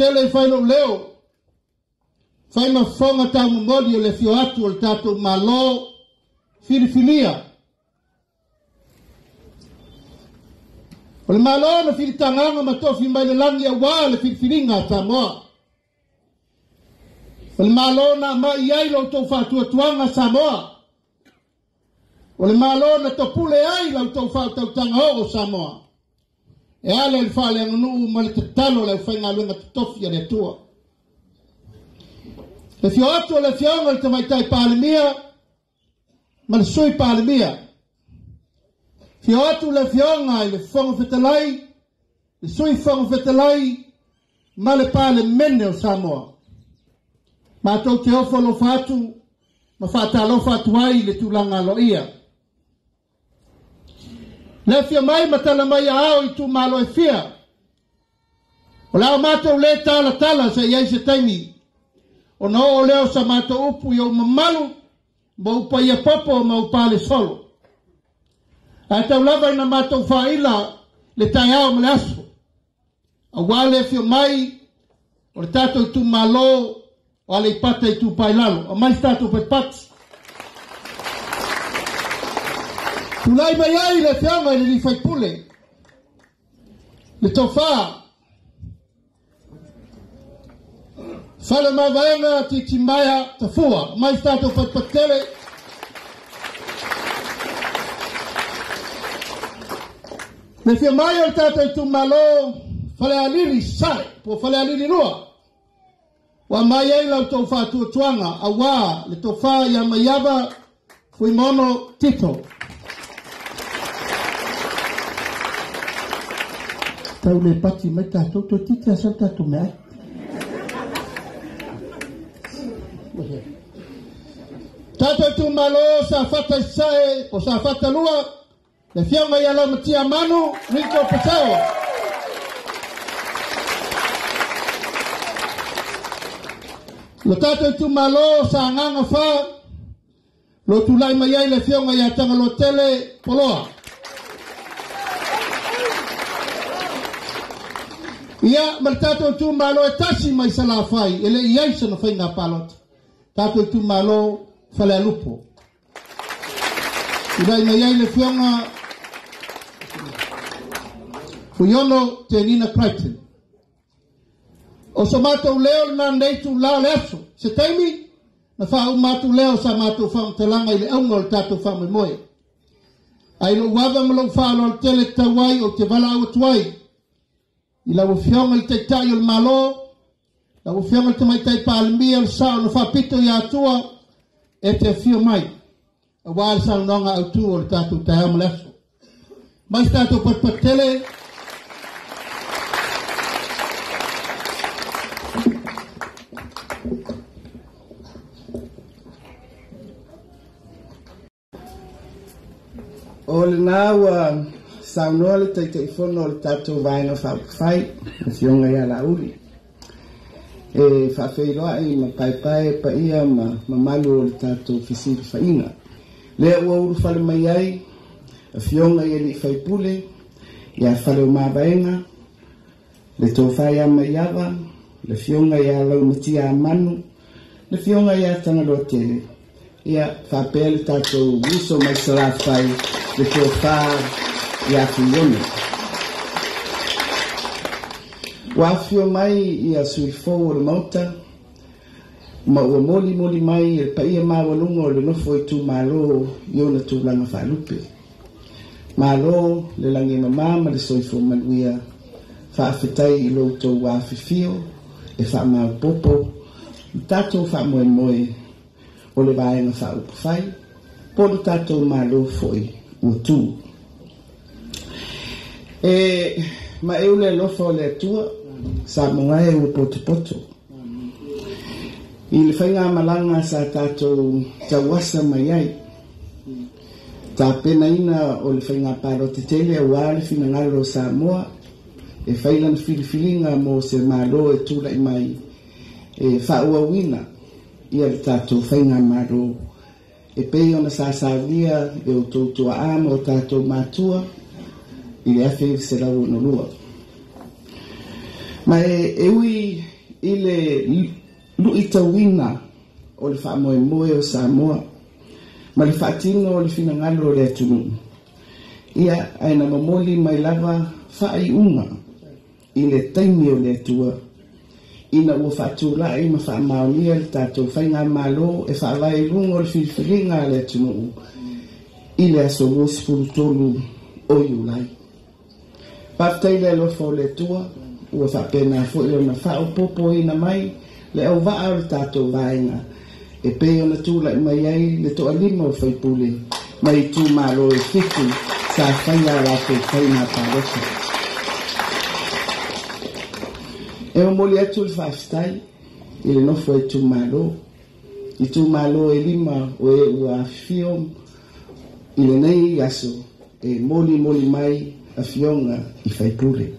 tele e fai lou leo, fai ma fofoga taumomoli o le afio atu o le tatou Malo filifilia. O le Malo na filitagaga ma tofi mai le lagi aua le filifiliga a Samoa. O le Malo na aumai i ai lo outou faatuatuaga Samoa. O le Malo na topule ai la outou faautautaga oo Samoa. E ala i le faaleaganuu ma le tatalo a le aufaigaluega totofi a le Atua. Le afio atu o le Afioga i le Tamaitai Palemia ma le Sui Palemia. Afio atu le Afioga i le Fofoga Fetalai, le Sui Fofoga Fetalai ma le Palemene o Samoa. Matou te ofo alofa atu ma faatalofa atu ai i le tulaga aloaia. Le afio mai ma tala mai aao i itumalo e fia. O le a matou le talatala se i ai se taimi ona oo lea o sa matou upu i ou mamalu ma ou paia popo ma ou pale solo. Ae tau lava ina matou faaila le taeao ma le aso, aua le afio mai o le tatou itumalo o Aleipata Itupa i Lalo. Aumai se tatou patipati. Tulai mai ai le afioga i le alii faipule, le tofa Faleomavaega Titimaea Tafua. Aumai se tatou patipati tele. Le afio mai o le tatou itumalo Falealili Sasae po o Falealili 2. Ua aumai ai la outou faatuatuaga aua le tofa ia Maiava Fuimaono Tito. Tau le pati mai tatou, toeitiiti lava sau tatou meaai. Tatou itumalo Safata i Sasae po o Safata 2, le Afioga ia Laumatia Manu Ringo Purcell. Lo tatou itumalo Sagaga 4, lo tulai mai ai le Afioga ia Tagaloatele Poloa. Ia, ma le tatou itumalo e tasi mai Salafai, e le i ai sana faiga palota. Tatou itumalo Falealupo. Tulai mai ai le Afioga Fuiono Tenina Crichton. O so matou leo lena nei itula o le aso. Se taimi, na faauma atu lea o sa matou faamatalaga i le auga o le tatou faamoemoe. Ae i lou ava ma lou faaaloalo tele tatau ai ou te valaau atu ai i lau Afioga i le Taitai o le Malo, lau Afioga i le Tamaitai Palemia o le Sao na faapito ia Atua e te afio mai aua le saunoaga autu o le tatou taeao ma le aso. Mai se tatou patupatu tele. O lena ua saunoa le Taitaifono o le tatou Vaega Faaupufai, le Afioga ia Laauli, e faafeiloai ma paepae paia ma mamalu o le tatou fesilafaiga. Lea ua ulufale mai ai Afioga i alii faipule ia Faleomavaega, le Tofa ia Maiava, le Afioga ia Laumatia Amanu, le Afioga ia Tagaloatele, ia faapea le tatou uso mai Salafai, le Tofa ia Fuiono. Ua afifio mai ia sui fou o le Maota, ma ua molimoli mai le paia maualuga o le nofo itumalo i ona tulaga faalupe. Malo le lagi e mama ma le soifua manuia, faafetai i lo outou afifio e faamaopoopo le tatou faamoemoe o le Vaega Faaupufai po o le tatou Malo foi ua tu. E maeu le alofa o le Atua, Samoa e ua potopoto. I le faigamalaga sa tatou tauasa mai ai, tapenaina o le faiga palota tele aua le finagalo o Samoa e fai lana filifiliga mo se Malo e tulai mai e faaauauina ia le tatou faigamalo e pei ona sasaulia e outou tuaa ma o tatou matua i le 1962. Ma e ui i le luʻitauina o le faamoemoe o Samoa ma le faatino o le finagalo o le atunuu, ia ae na momoli mai lava faaiuga i le taimi o le Atua ina ua faatulai ma faamaonia le tatou faigamalo e faavae i luga o le filifiliga a le atunuu i le aso 23 o Iulai. Faafetai i le alofa o le Atua ua faapena foi ona faaopoopoina mai le auvaa o le tatou vaega e pei ona tulai mai ai le toalima o faipule mai itumalo e 7 sa faia a latou faiga palota. E momoli atu le faafetai i le nofo a itumalo, itumalo e 5 o e ua afifio i lenei aso e molimoli mai afioga i faipule.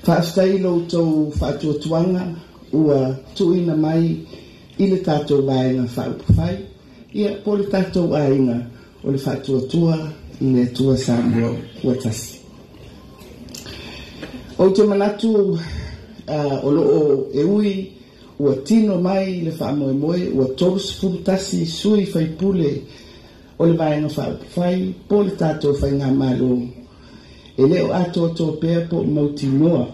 Faafetai i lo outou faatuatuaga ua tuuina mai i le tatou vaega faaupufai, ia po o le tatou aiga o le Faatuatua i le Atua Samoa ua tasi. Ou te manatu o loo e ui ua tino mai le faamoemoe ua 31 sui faipule o le vaega faaupufai po o le tatou faigamalo e le o atoatoa pea po o mautinoa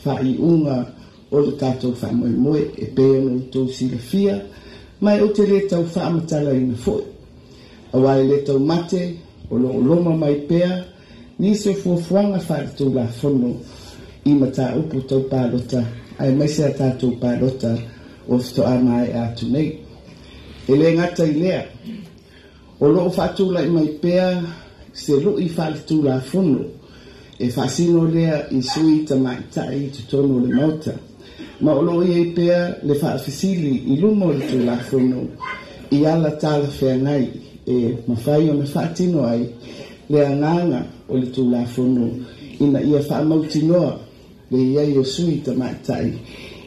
faaiuga o le tatou faamoemoe e pei ona outou silafia, ma e ou te le tau faamatalaina foi. Aua e le taumate o lo o loma mai pea nisi o fuafuaga faaletulafono i mataupu tau palota aemaise a tatou palota ua faatoa maea atu nei. E le gata i lea, o lo o faatulai mai pea se lui faaletulafono e faasino lea i sui tamaitai i totonu o le Maota, ma o lo o i ai pea le faafesili i luma o le Tulafono i ala talafeagai e mafai ona faatino ai le agaga o le Tulafono ina ia faamautinoa le i ai o sui tamaitai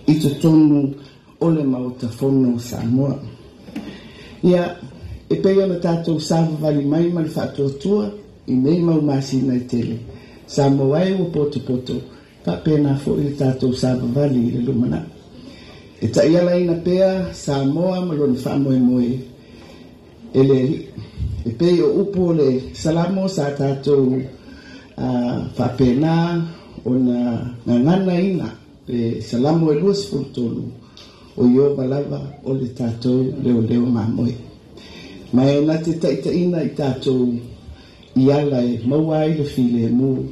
i totonu o le Maota Fono o Samoa. Ia, e pei ona tatou savavali mai ma le faatuatua i nei mau masina e tele, Samoa e ua potopoto, faapena foi le tatou savavali i le lumanai. E taialaina pea Samoa ma lona faamoemoe e le Alii. E pei o upu o le Salamo sa tatou faapena ona gaganaina le Salamo e 23, o Ieova lava o le tatou leoleo mamoe. Ma e na te taitaiina i tatou i ala e maua ai le filemu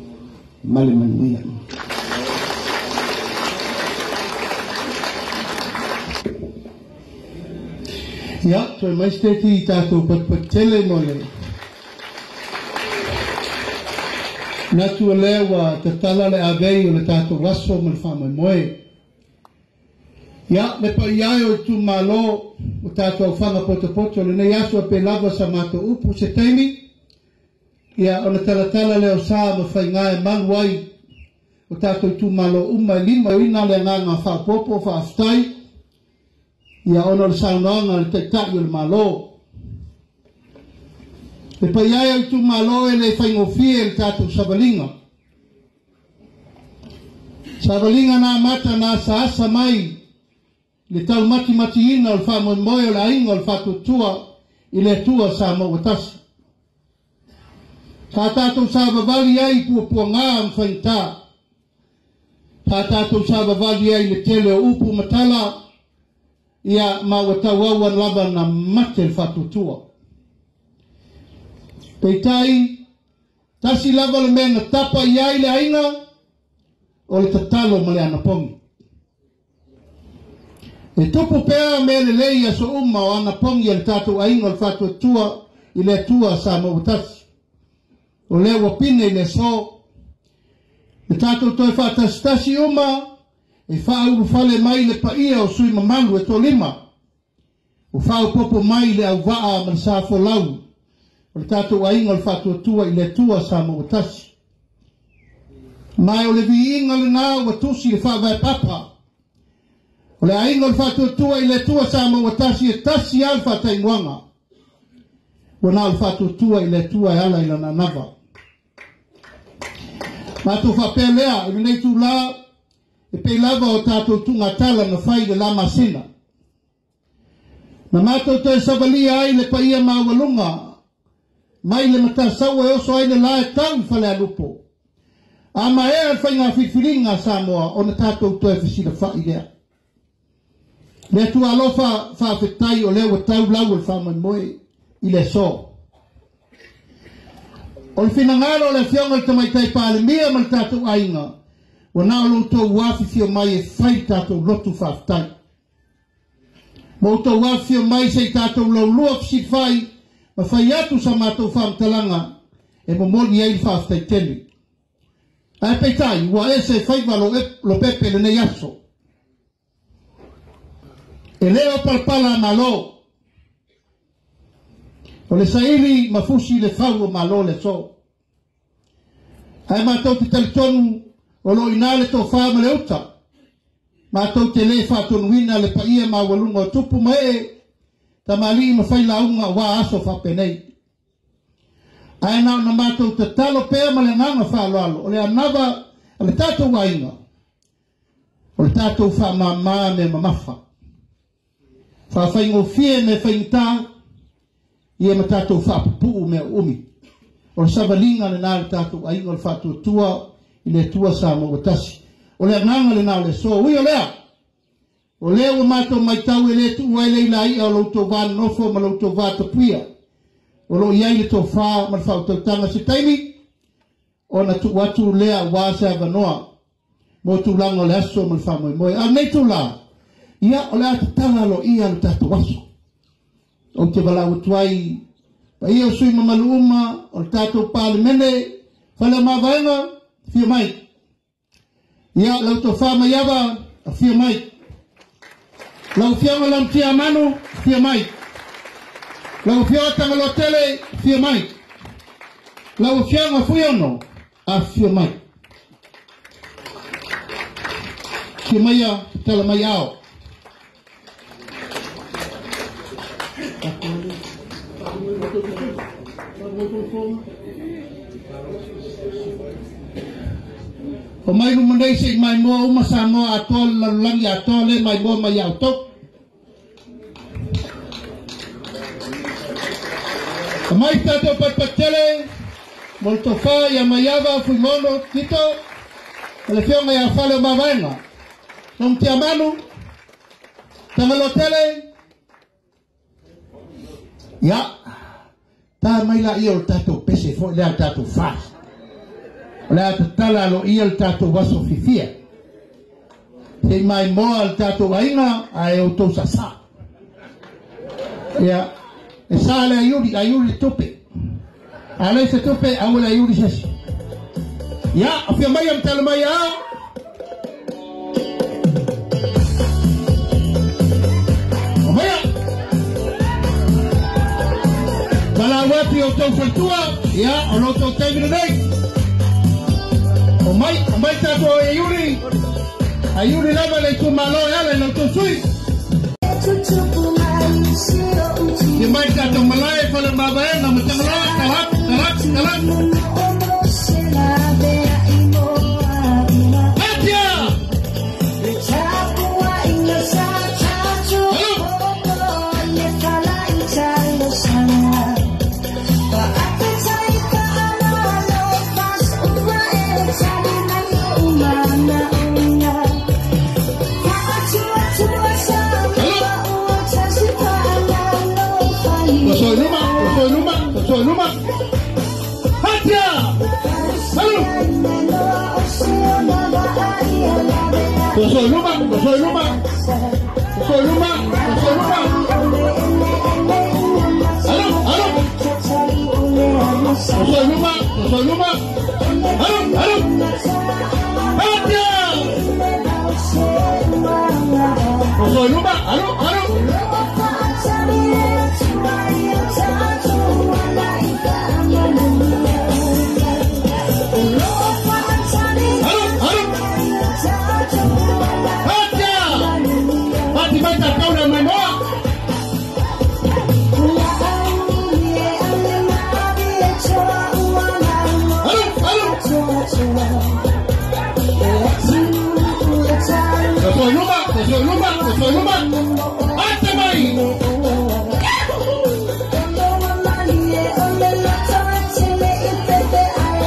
ma le manuia. Ia, toe mai se teti i tatou patupatu tele mo le manatu o lea ua tatala le avei o le tatou aso ma le faamoemoe. Ia, le paia e o itumalo o tatou aofaga potopoto o lenei aso e pei lava sa matou upu se taimi, ia ona talatala lea o sa ma faiga e malu ai o tatou itumalo uma e 5 ina le agaga faaopoopo faafetai, ia ona o le saunoaga a le Taitai o le Malo. Le paia e o itumalo e le faigofie le tatou savaliga. Savaliga na amata na asaasa mai le taumatimatiina o le faamoemoe o le aiga o le Faatuatua i le Atua Samoa ua tasi. Sa tatou savavali ai i puapuaga ma faigata. Sa tatou savavali ai i le tele o upu ma tala, ia ma ua tauau lava na mate le Faatuatua. Peitai, tasi lava le mea na tapa i ai le aiga, o le tatalo ma le anapogi. E tupu pea mea lelei aso uma o anapogi a le tatou aiga o le Faatuatua i le Atua Samoa ua tasi. O lea ua pine i le aso, le tatou toe faatasitasi uma e faaulufale mai le paia o sui mamalu e toalima, ua faaopoopo mai le auvaa ma le sa folau o le tatou aiga o le Faatuatua i le Atua Samoa ua tasi. Ma o le viiga lena ua tusi le faavae papa o le aiga o le Faatuatua i le Atua Samoa ua tasi e tasi lava le faataimuaga. Ua na o le Faatuatua i le Atua e ala i lana anava. Matou faapea lea i lenei itula E pei lava o tatou tugatala na fai le la masina. Na matou toe savalia ai le paia maualuga mai le Matasaua e oso ai le la e tau i Falealupo. A maea le faiga filifiliga a Samoa ona tatou toe fesilafai lea. Le Atua alofa faafetai o lea ua tau lau o le faamoemoe i le aso. O le finagalo o le Afioga i le Tamaitai Palemia ma le tatou aiga, ua na o lo outou afifio mai e fai le tatou lotu faafetai. Ma outou afifio mai se i tatou laulua fesilafai ma fai atu sa matou faamatalaga e momoli ai le faafetai tele. Ae peitai, ua ese faiva Lopepe lenei aso. E le o palapala a Malo. O le saili ma fusi le fau o Malo le aso. Ae matou te talitonu o lo o i ina le tofa ma le uta. Matou te le faatonuina le paia maualuga o tupu ma ee, tamalii ma failauga aua aso faapenei. Ae na ona matou tatalo pea ma le agaga faaaloalo, o le anava a le tatou aiga, o le tatou faamama mea mamafa. Faafaigofie mea faigata, ia ma tatou faapupuu mea uumi. O le savaliga lena le tatou aiga o le faatuatua i le Atua Samoa ua tasi. O le agaga lena o le aso. Ui o lea, o lea ua matou matau e le tuu ai le ilaia o loutou va nonofo ma loutou va tapuia. O lo o i ai le tofa ma le faautautaga se taimi, ona tuu atu lea aua se avanoa mo tulaga o le aso ma le faamoemoe. A o lenei tula, ia o le a tatala aloaia le tatou aso. Ou te valaau atu ai paia o sui mamalu uma o le tatou Palemene, fale o Mavaega, afio mai. Ia, lau tofa Maiava, afio mai. Lau afioga Lamatia Manu, afio mai. Lau afioga Tagaloa Tele, afio mai. Lau afioga Fuiono, afio mai. Afio maia, tala mai ao. O mai luma nei se i maimoa uma Samoa atoa le lalolagi atoa le maimoa mai ia outou. Mai tatou patupatutele mo le tofa ia Maiava Fuimaono Tito ma le afioga ia Fale o Mavaega. Lamatia Manu, Tagaloa Tele, ia, ta mai laia o le tatou pese foi lea le tatou fasi. O le a tatala aloaia le tatou aso fiafia. Se i maimoa le tatou aiga ae outou sasa. Ia, e sa le aiuli, aiuli le tupe. A leai se tupe, aua le aiuli se isi. Ia, afio mai a matala mai ao. O maia. Valaau atu i outou faletua, ia, o lo outou taimi lenei. O mai tatou aiuli, aiuli lava le itumalo e ala i la outou sui. Ia mai tatou malae fale mavaega ma Tagaloa, talak, talak, talak. Atia! Hello! Tosoy luma, tosoy luma, tosoy luma. Atia! Hello! Tosoy luma, tosoy luma. Tosoy luma, tosoy luma. Hello, hello. Tosoy luma, tosoy luma. Hello, hello. Atia! Tosoy luma, hello, hello. Hello, hello. Atia! Pati mai tatou le maimoa. Hello, hello. Luma, Luma, Ate mai.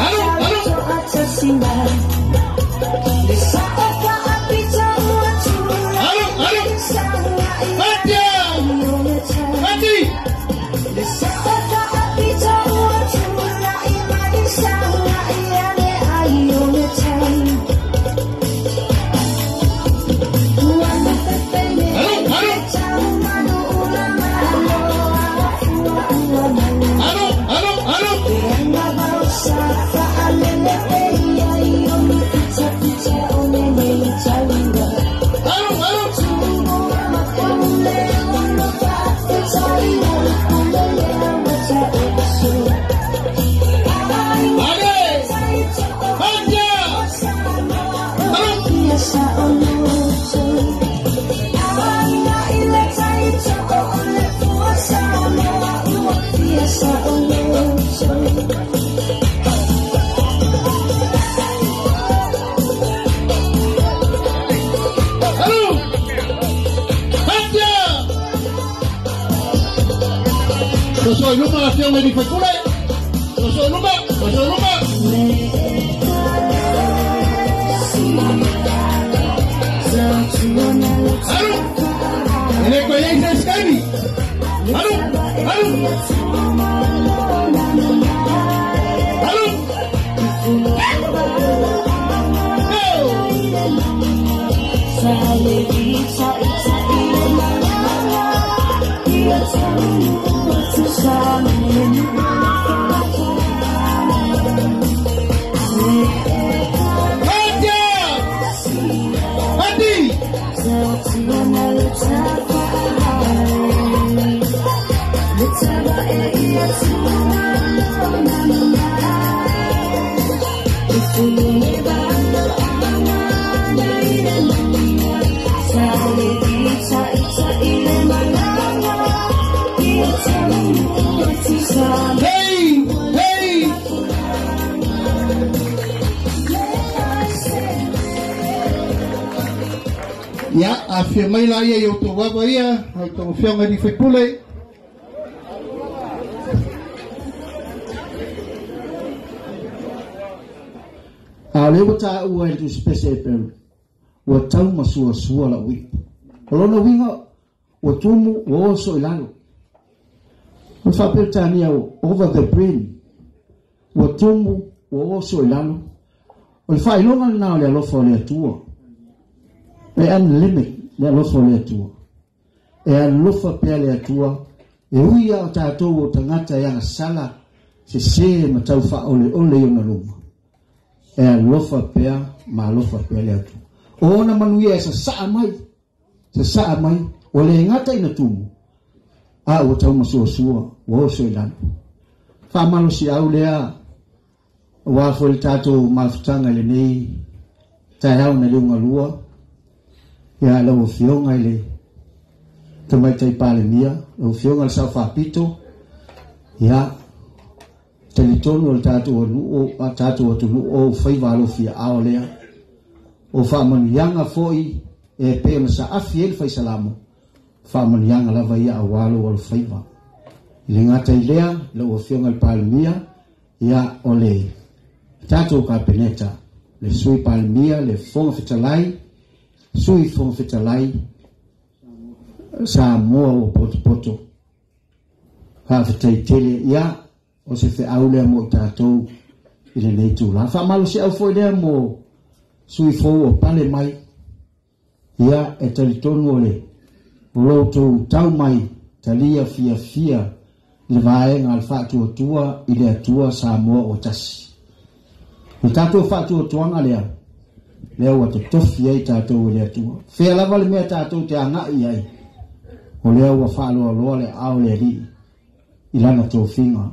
Alu, alu. Alu, alu. Atia. Ati. Soy Luma, la fiel de Facule. Soy Luma, soy Luma. Aru, ele conhece esse caminho. Aru, aru. Aru. Hey, hey. Ya, afirmai la ia i o tō wawa ia, au tō whionga ni whaipule. A le ua tā ua e tu spese e peru, ua tau masua sua la ui. O lona winga, ua tumu, ua oso i lalo. O whapeltania o over the brim, ua tumu, ua oso i lalo. O le whailonga na o le alofa o le atua. E unlimit le alofa o le atua. E alofa pea le atua. E uia o tātou o tangata e agasala se se matau whaole ole i ona luma. E alofa pea, ma alofa pea le atua. O ona manuia e sa saa mai. Sa saa mai. O le ngata ina tumu. A ua tau masua sua. Ua oso i lalo. Whaamalo si au lea. Ua fo le tātou mafutanga i le nei. Tai au na leunga lua. Ia lau fionga i le tamaitai Palemia, lau fionga le sao whapito, ia talitonu o le tātou atunuu o whaiva alofia ao lea, o whaamanuianga foi e pe ona sa afi e le whaisalamo, whaamanuianga lava ia awalo o le whaiva. I le ngata i lea, lau fionga le Palemia, ia o le tātou kapeneta, le sui Palemia, le fonga fetalai, sui fonga fetalai, sa moa o poto poto. Whawhetai tele ia, o se wheau lea mo tātou i le nei tūla. Whaamalo se au foi lea mo sui fou o pale mai, ia e talitonu o le loutou tau mai, talia fia fia, le vaenga al whaatuatua i le atua sa moa o tasi. O tātou whaatuatuanga lea, lea ua te tofi ai tātou i le atua. Whea lava le mea tātou te angai ai, o lea ua whaaloa le ao le rii, i lana tō whinga,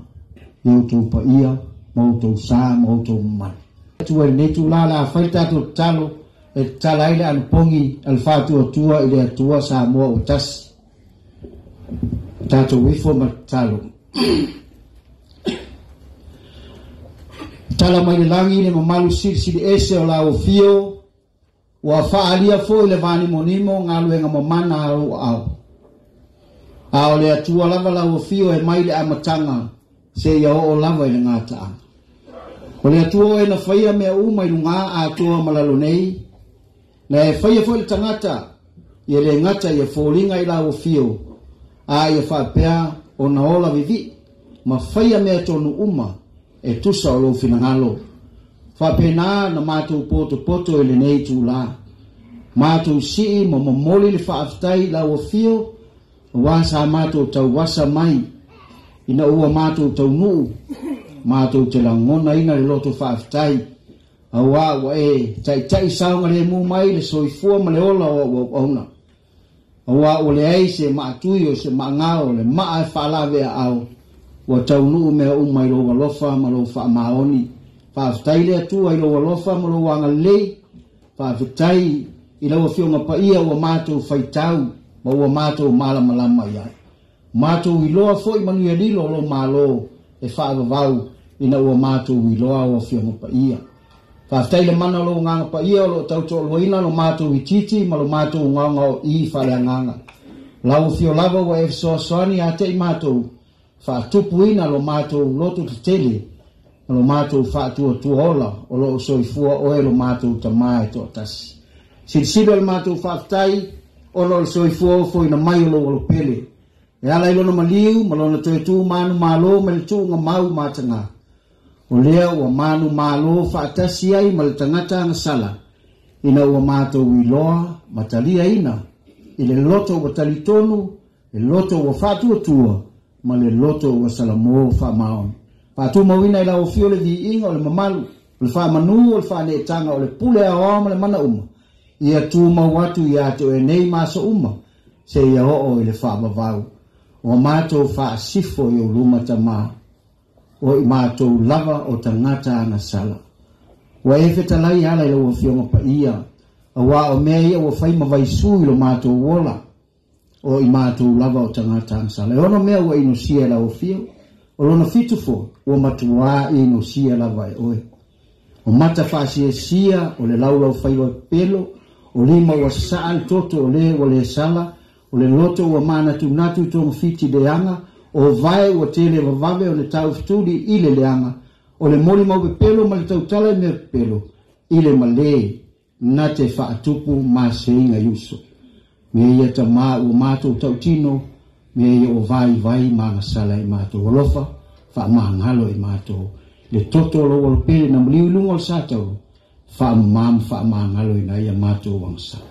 i o tō paia, ma o tō sā, ma o tō mamalu. Atua i nei tū la whai tātou talo, e tala ai le anupongi al whaatuatua i le atua sa moa o tasi. Tātou wifo ma talo. Tala mai le langi le mamalu silisili ese o la o fio, Ua fa'aalia fo'i le vanimonimo galuega mamana a lou aao. A o le Atua lava lau afio e mai le amataga seia oo lava i le gataaga. O le Atua oe na faia mea uma i lugā atoa ma lalo nei, na e faia fo'i le tagata, ia lē gata ia foliga i lau afio, a ia faapea ona ola vivi'i, ma faia mea tonu uma e tusa o lou finagalo. Faapenā na matou potopoto i lenei itulā. Matou sii ma momoli le faafetai i lau afio, auā sa matou tauasa mai ina ua matou taunuu, matou te lagonaina le loto faafetai, auā ua e taita'i saogalēmū mai le soifua ma le ola o au auauna. Auā ua leai se maatui o se maagao o le maa e faalaveaao, ua taunuu mea uma i lou alofa ma lou faamaoni. Faafetai le Atua i lou alofa ma lou agalelei. Faafetai i lau Afioga Paia ua matou faitau ma ua matou malamalama i ai. Matou iloa fo'i manuia lilo o lou Malo e faavavau ina ua matou iloa au Afioga Paia. Faafetai i le mana o lou Agaga Paia o loo tautoaluaina lo matou itiiti ma lo matou gaogao'i faaleagaga. Lau Afio lava ua e fesoasoani ia te i matou, faatupuina lo matou loto tetele ma lo matou faatuatua ola o loo soifua oe lo matou Tamā e toatasi. Silisili o le matou faafetai ona o le soifua ofoina mai o lou Alopele, e ala i lona maliu ma lona toe tu manumalo mai le tuuga mau matagā. O lea ua manumalo faatasi ai ma le tagata agasala, ina ua matou iloa ma taliaina i le loto ua talitonu, le loto ua faatuatua, ma le loto ua salamō faamaoni. Faatumauina i lau afio le viiga o le mamalu, o le faamanū, o le faaneetaga, o le pule aoao ma le mana uma, ia tumau atu iā te oe nei ma aso uma, seia oo i le faavavau. Ua matou faasifo i ou luma Tamā, o i matou lava o tagata agasala. Ua e fetalai e ala i lau Afioga Paia, auā o mea ia ua fai ma vaisū i lo matou ola, o i matou lava o tagata agasala. E ono mea ua inosia e lau afio, o lona fitu fo'i, ua matuā inosia lava e oe. O mata faasiasia, o le laulaufaiva pepelo, o lima ua sasaa le toto o lē ua lē sala, o le loto ua manatunatu i togafiti leaga, o vae ua tele vavave ona taufetuli i le leaga, o le molimau pepelo ma le tautala i mea pepelo, i le malē na te faatupu maseiga i uso. Mea ia Tamā ua matou tautino, mea ia ua vaivai ma agasala i matou alofa, faamagalo i matou. Le toto o lou Alopele na maliu i luga o le satauro, faamamā ma faamagaloina ai a matou agasala.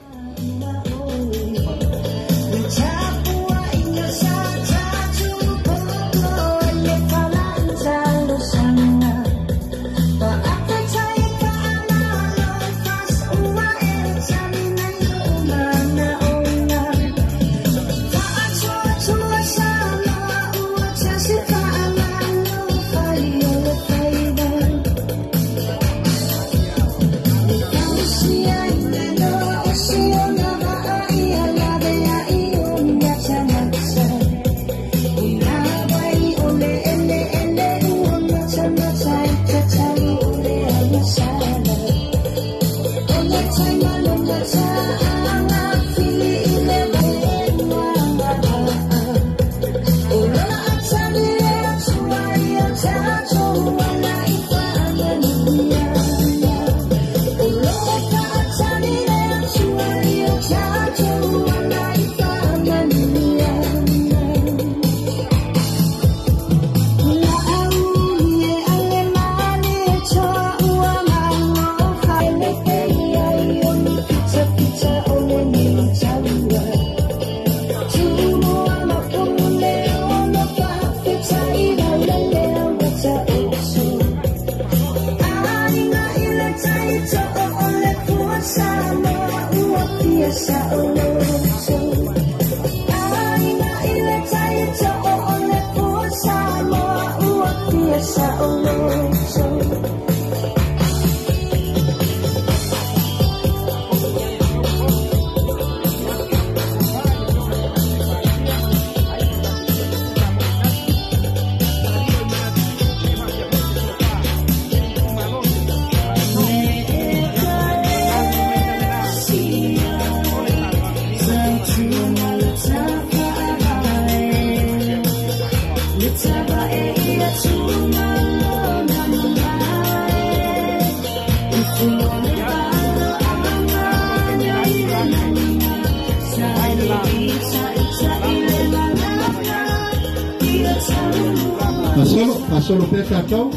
Fasolo, fasolo pea tātou.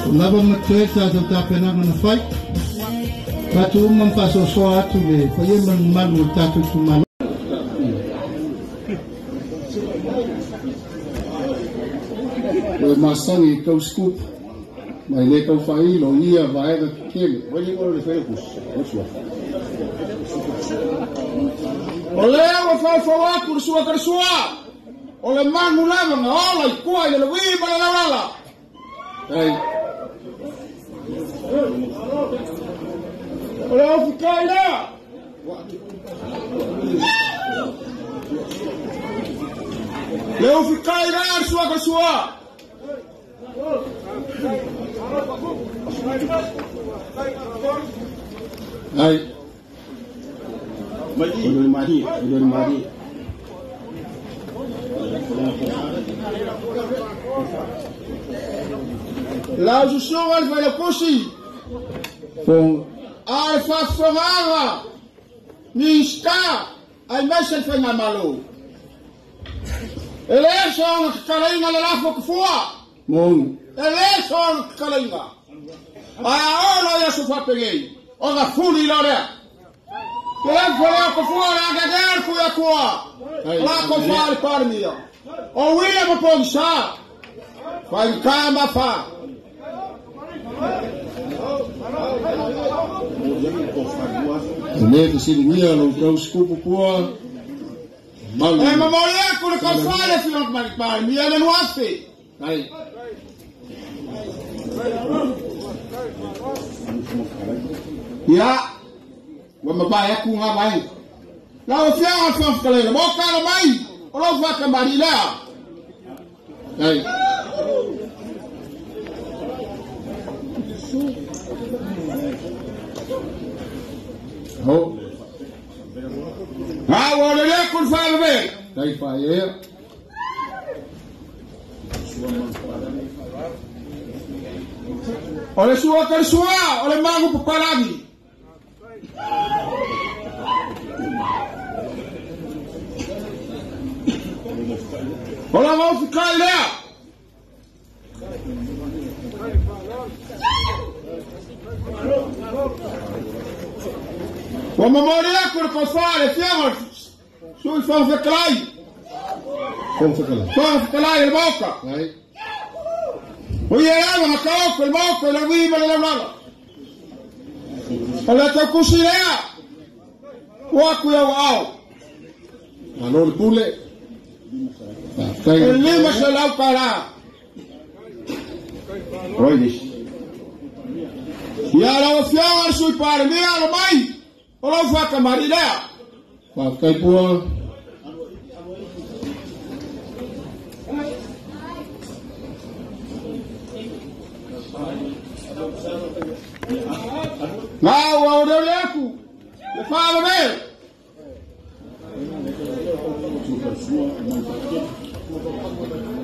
O lava matoe tātou tāpenaga na whai. Tātou uma mfasosoa atu le paia ma mamalu o le tātou itumalo. O le masani i tau scoop mai le tau faailo ia vaega tetele. O lea ua faufau atu le sua kalasua, o le manu lava na ola i tua i le lewī ma le laulala. Ai. O le ofikai lea. Le ofikai lea le sua kalasua. Ai. Mari, mari. Lau susuga le failautusi. A le faafofogaaga Minisita aemaise le faigamalo. E lē soona tatalaina le lafo tafua. E lē soona tatalaina. Ae a oo loa i aso faapenei, ona fuli loa lea. Ke lafo lea tafua le agaga le Tuiatua. O latou fā le Palemia. O William Pogisa. Faigata ma fā. E lē fesiligia lou tau sikupu pua. Malu. E momoli atu le kaufā le afioga ma le Palemia le nuafe. Ai. Ia, ua mavae atu gā vaega. Lau afioga le Fofoga Fetalai, mo tala mai, o lou faakamali lea. Ai. Ho. A ua lele atu le faalevele. Tai faaea. O le sua kalasua, o le magu papalagi. O la ofikai lea. Ua momoli atu le kofā le afioga Sui Fofoga Fetalai. Fofoga Fetalai le Maota. Ai. O ia lava na taoto le Maota i le ui ma le laulala. O le tautusi lea. Ua atu i au aao. Malo le pule. E 500 tala. Oi lisi. Ia lau afioga le Sui Palemia alo mai. O lau faakamali lea. Faafetai pua. Gā ua oleole atu le faalavele.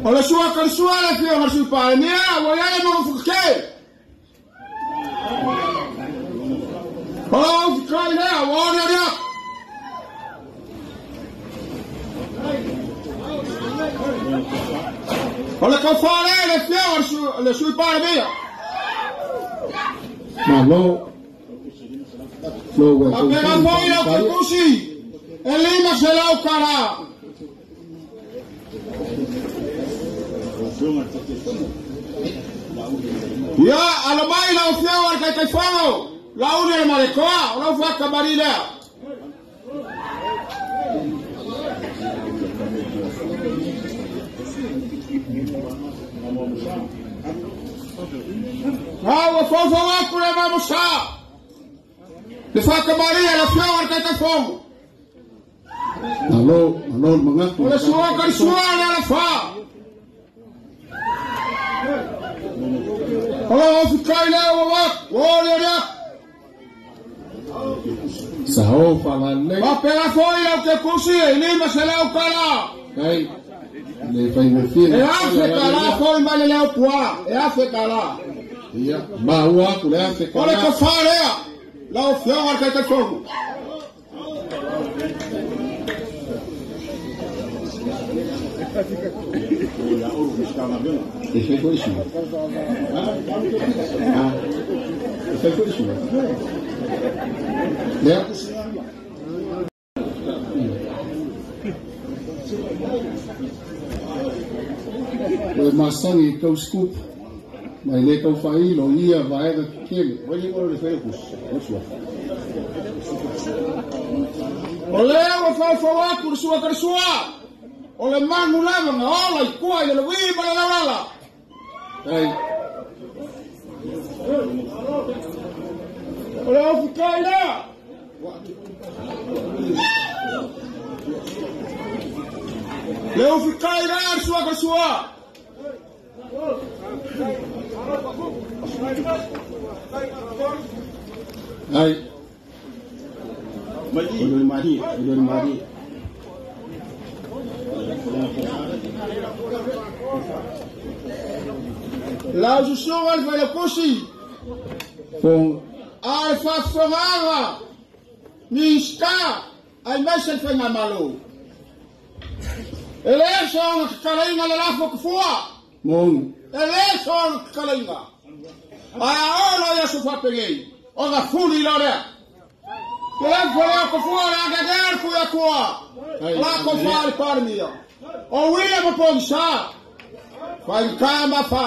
O le sua kalasua le afioga le Sui Palemia ua iai le magafukake. O lau ofikai lea ua oleole atu. O le kaufā lea le afioga le Sui Palemia. Malo. Lo ua Faapena foi lau tautusi e 500 tala. Ia, alo mai lau afioga le Taitaifono, Lauli le Malekoa, o lau faakamali lea. A ua faufau atu le mamosā. Le faakamalia le afioga le Taitaifono. Malo, malo le magatu. O le sua kalasua le alafā. O lau ofikai lea ua atu, ua oleole atu. Sao faalalelei. Faapena foi lau teutusi e 500 tala. Ai. Le faigofie. E 1,000 tala foi mai le leo puā. E 1,000 tala. Ia, maua atu le 1,000 O le tala. kofā lea, lau afioga le Taitaifono. O e masangi i tau scoop mai le tau whailo ia vaega kele. O lea ua faufau atu le sua karisua. O le manu lava nga ola i kua i le lewi ma le laulala. Ai. O le ofikai lea. Le ofikai lea le sua karisua. Ai. Mari. Lau susuga le failaukusi. A le faafofogaaga Minisita aemaise le faigamalo. E lē soona tatalaina le lafo tafua. E lē soona tatalaina. Ae a oo i aso faapenei, ona fuli loa lea. Ke lafo lea tafua le agaga le Tuiatua. O la tofa le Palemia. O William Pogisa. Faigata ma fa.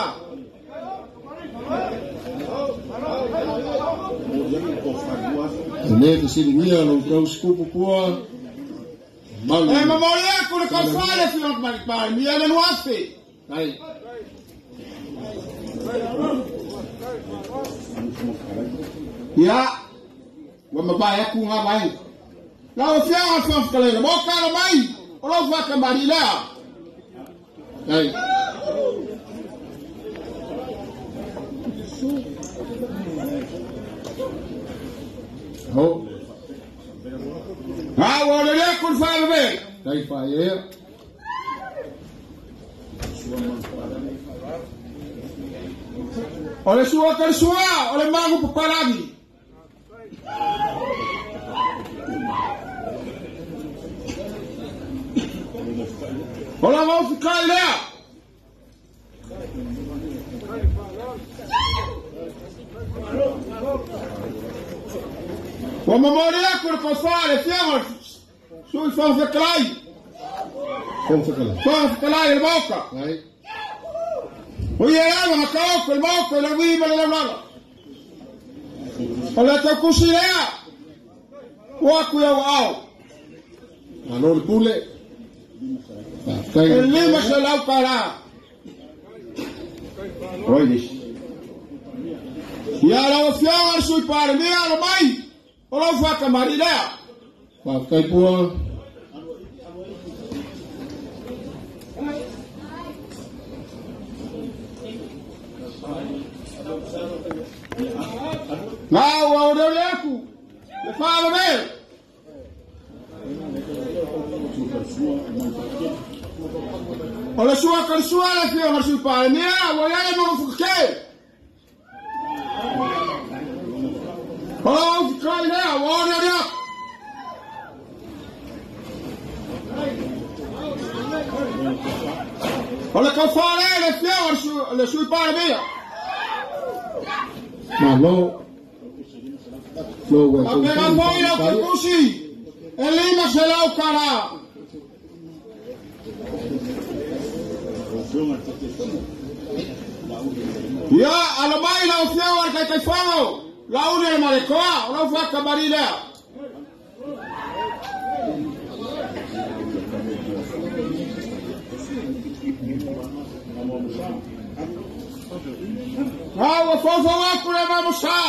Le fesiligia lou tau sikupu pua. E momoli aku le tofa le Afioga i le Palemia le 2000. Ai. Ia, ua mavae aku ngā vaega. Lau Afioga i le Fofoga Fetalai, mo kala mai, o lau faakamali lea. Ai. Ho. A ua lele aku le faalave. Tai whaea. O le sua ka le sua, o le magu papalagi. O la maufikai lea. Ua momoli aku le tofa le Afioga Sui Fofoga Fetalai. Fofoga Fetalai le Maota. O ia lava na kaoko le Maota i le ui ma le laulala. O le taukusi lea. Ua aku i au aao. Malo le pule. E 500 tala. Oi lisi. Ia lau Afioga le Sui Palemia lo mai. O lau faakamali lea. Faafetai pua. Ngā ua oreore aku. Le faalave. O le sua ka le sua le Afioga i le Sui Palemia, ua iai le magafukake. O lau aufikai lea, ua oreore aku. O le taufā lea le Afioga i le Sui Palemia. Malo. A pega foi lau taukusi, e 500 tala. Ia, alo mai lau Afioga i le Taitaifono, Lauli le Malekoa, o lau faakamali lea. Ngā ua faufau aku le mamosa.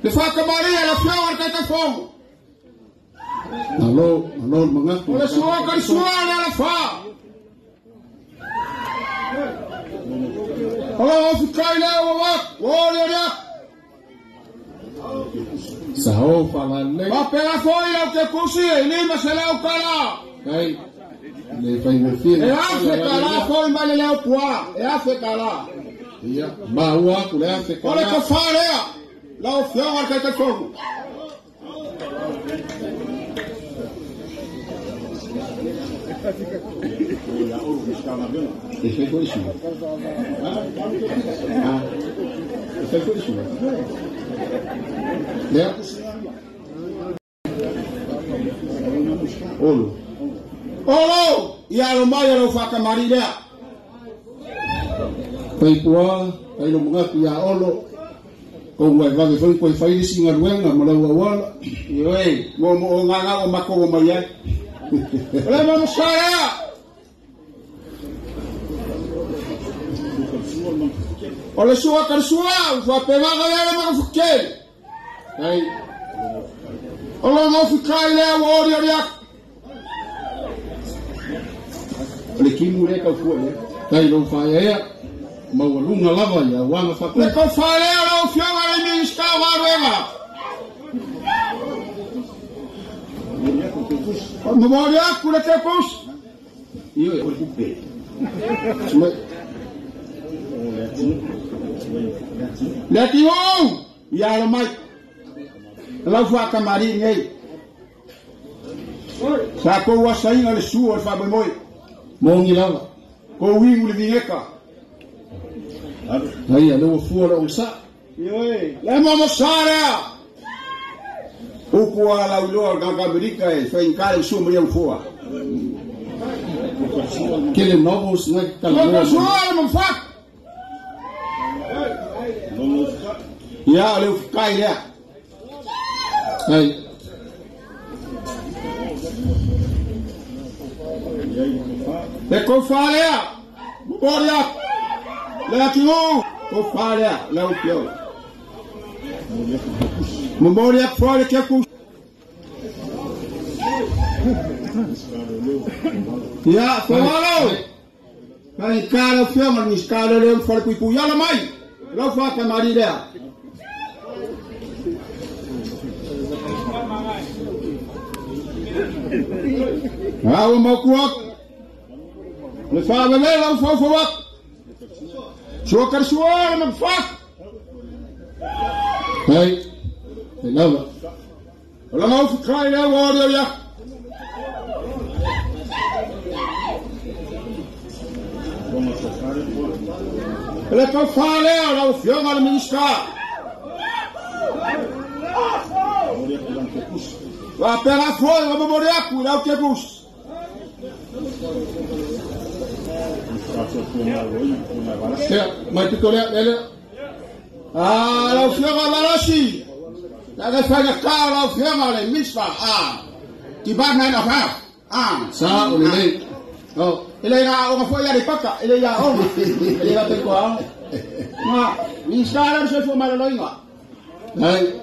Le faakamalia le Afioga i le Taitaifono. Malo, malo le magaku. O le sua ka le sua le alafa. O lau ofikai lea ua waku, ua oreore aku. Sao whaalalei. Papela foi lau te kusi, e 500 tala. Ai, le whaingofie. E afe tala foi mai le leo pua, e afe tala. Ia, maua aku le afe O le tala. tofa lea, lau Afioga i le Taitaifono. Olo. Olo! Ia alo mai alo whakamari lea. Paipua, pailo mangatu ia olo. Kou wai wawe fai koe whairisi ngā ruenga ma lau awala. Ioe, mo mo o ngā ngā o mako o mai ai. Ole mo msarea! Ole sua karsua, whapengaga lea makafukeli. Ai. Olo ngō lea o ori ori aku. Le kimu le kau fua le. Tai lo whaea, maualunga lava ia wanga whaku. Le kau whalea lau fionga le minista waruenga. Mamori aku le te kusi. Iyo e kupe. Le tiu, ia alo mai. Lau whakamari ngei. Sa kou wasainga le sua le whamoemoe. Mongi lava. Ko wingu le vingeka. Ai, ale ua fua le onsa. Ioe. Le momo sarea. Upu a lau loa ganga Amerika e whaingkare u sua maria ufua. Kele novels ngai kalanoa. Momo sua le mawhak. Ia, le ufukai lea. Ai. Le koufa lea, momori aku, le atunuu, koufa lea, le upio. Momori aku foi le keku. Ia, whawalo. Kai ka lau fionga, ni ska le leo whare kuiku. Ia la mai, lau whakamari lea. Aua mauku aku. Le whaawele lau whauwhau aku. Sua karsua le mawhak. Hei, hei lava. O la ngau whikai lea ua ori ori aku. Le kau whaalea lau fionga le minista. Wā pera foi o mamori aku lau te kusi. Ia, mai pito lea, lea lea. Ah, lau fionga valasi. La whainga kā lau fionga le minista. Ah, Department of Health. Ah. Sa, o le lei. Oh, ele ia onga foi ia le paka, ele ia onga. Ele ia peko aonga. Ngā, minista le soifua maloloinga. Ai.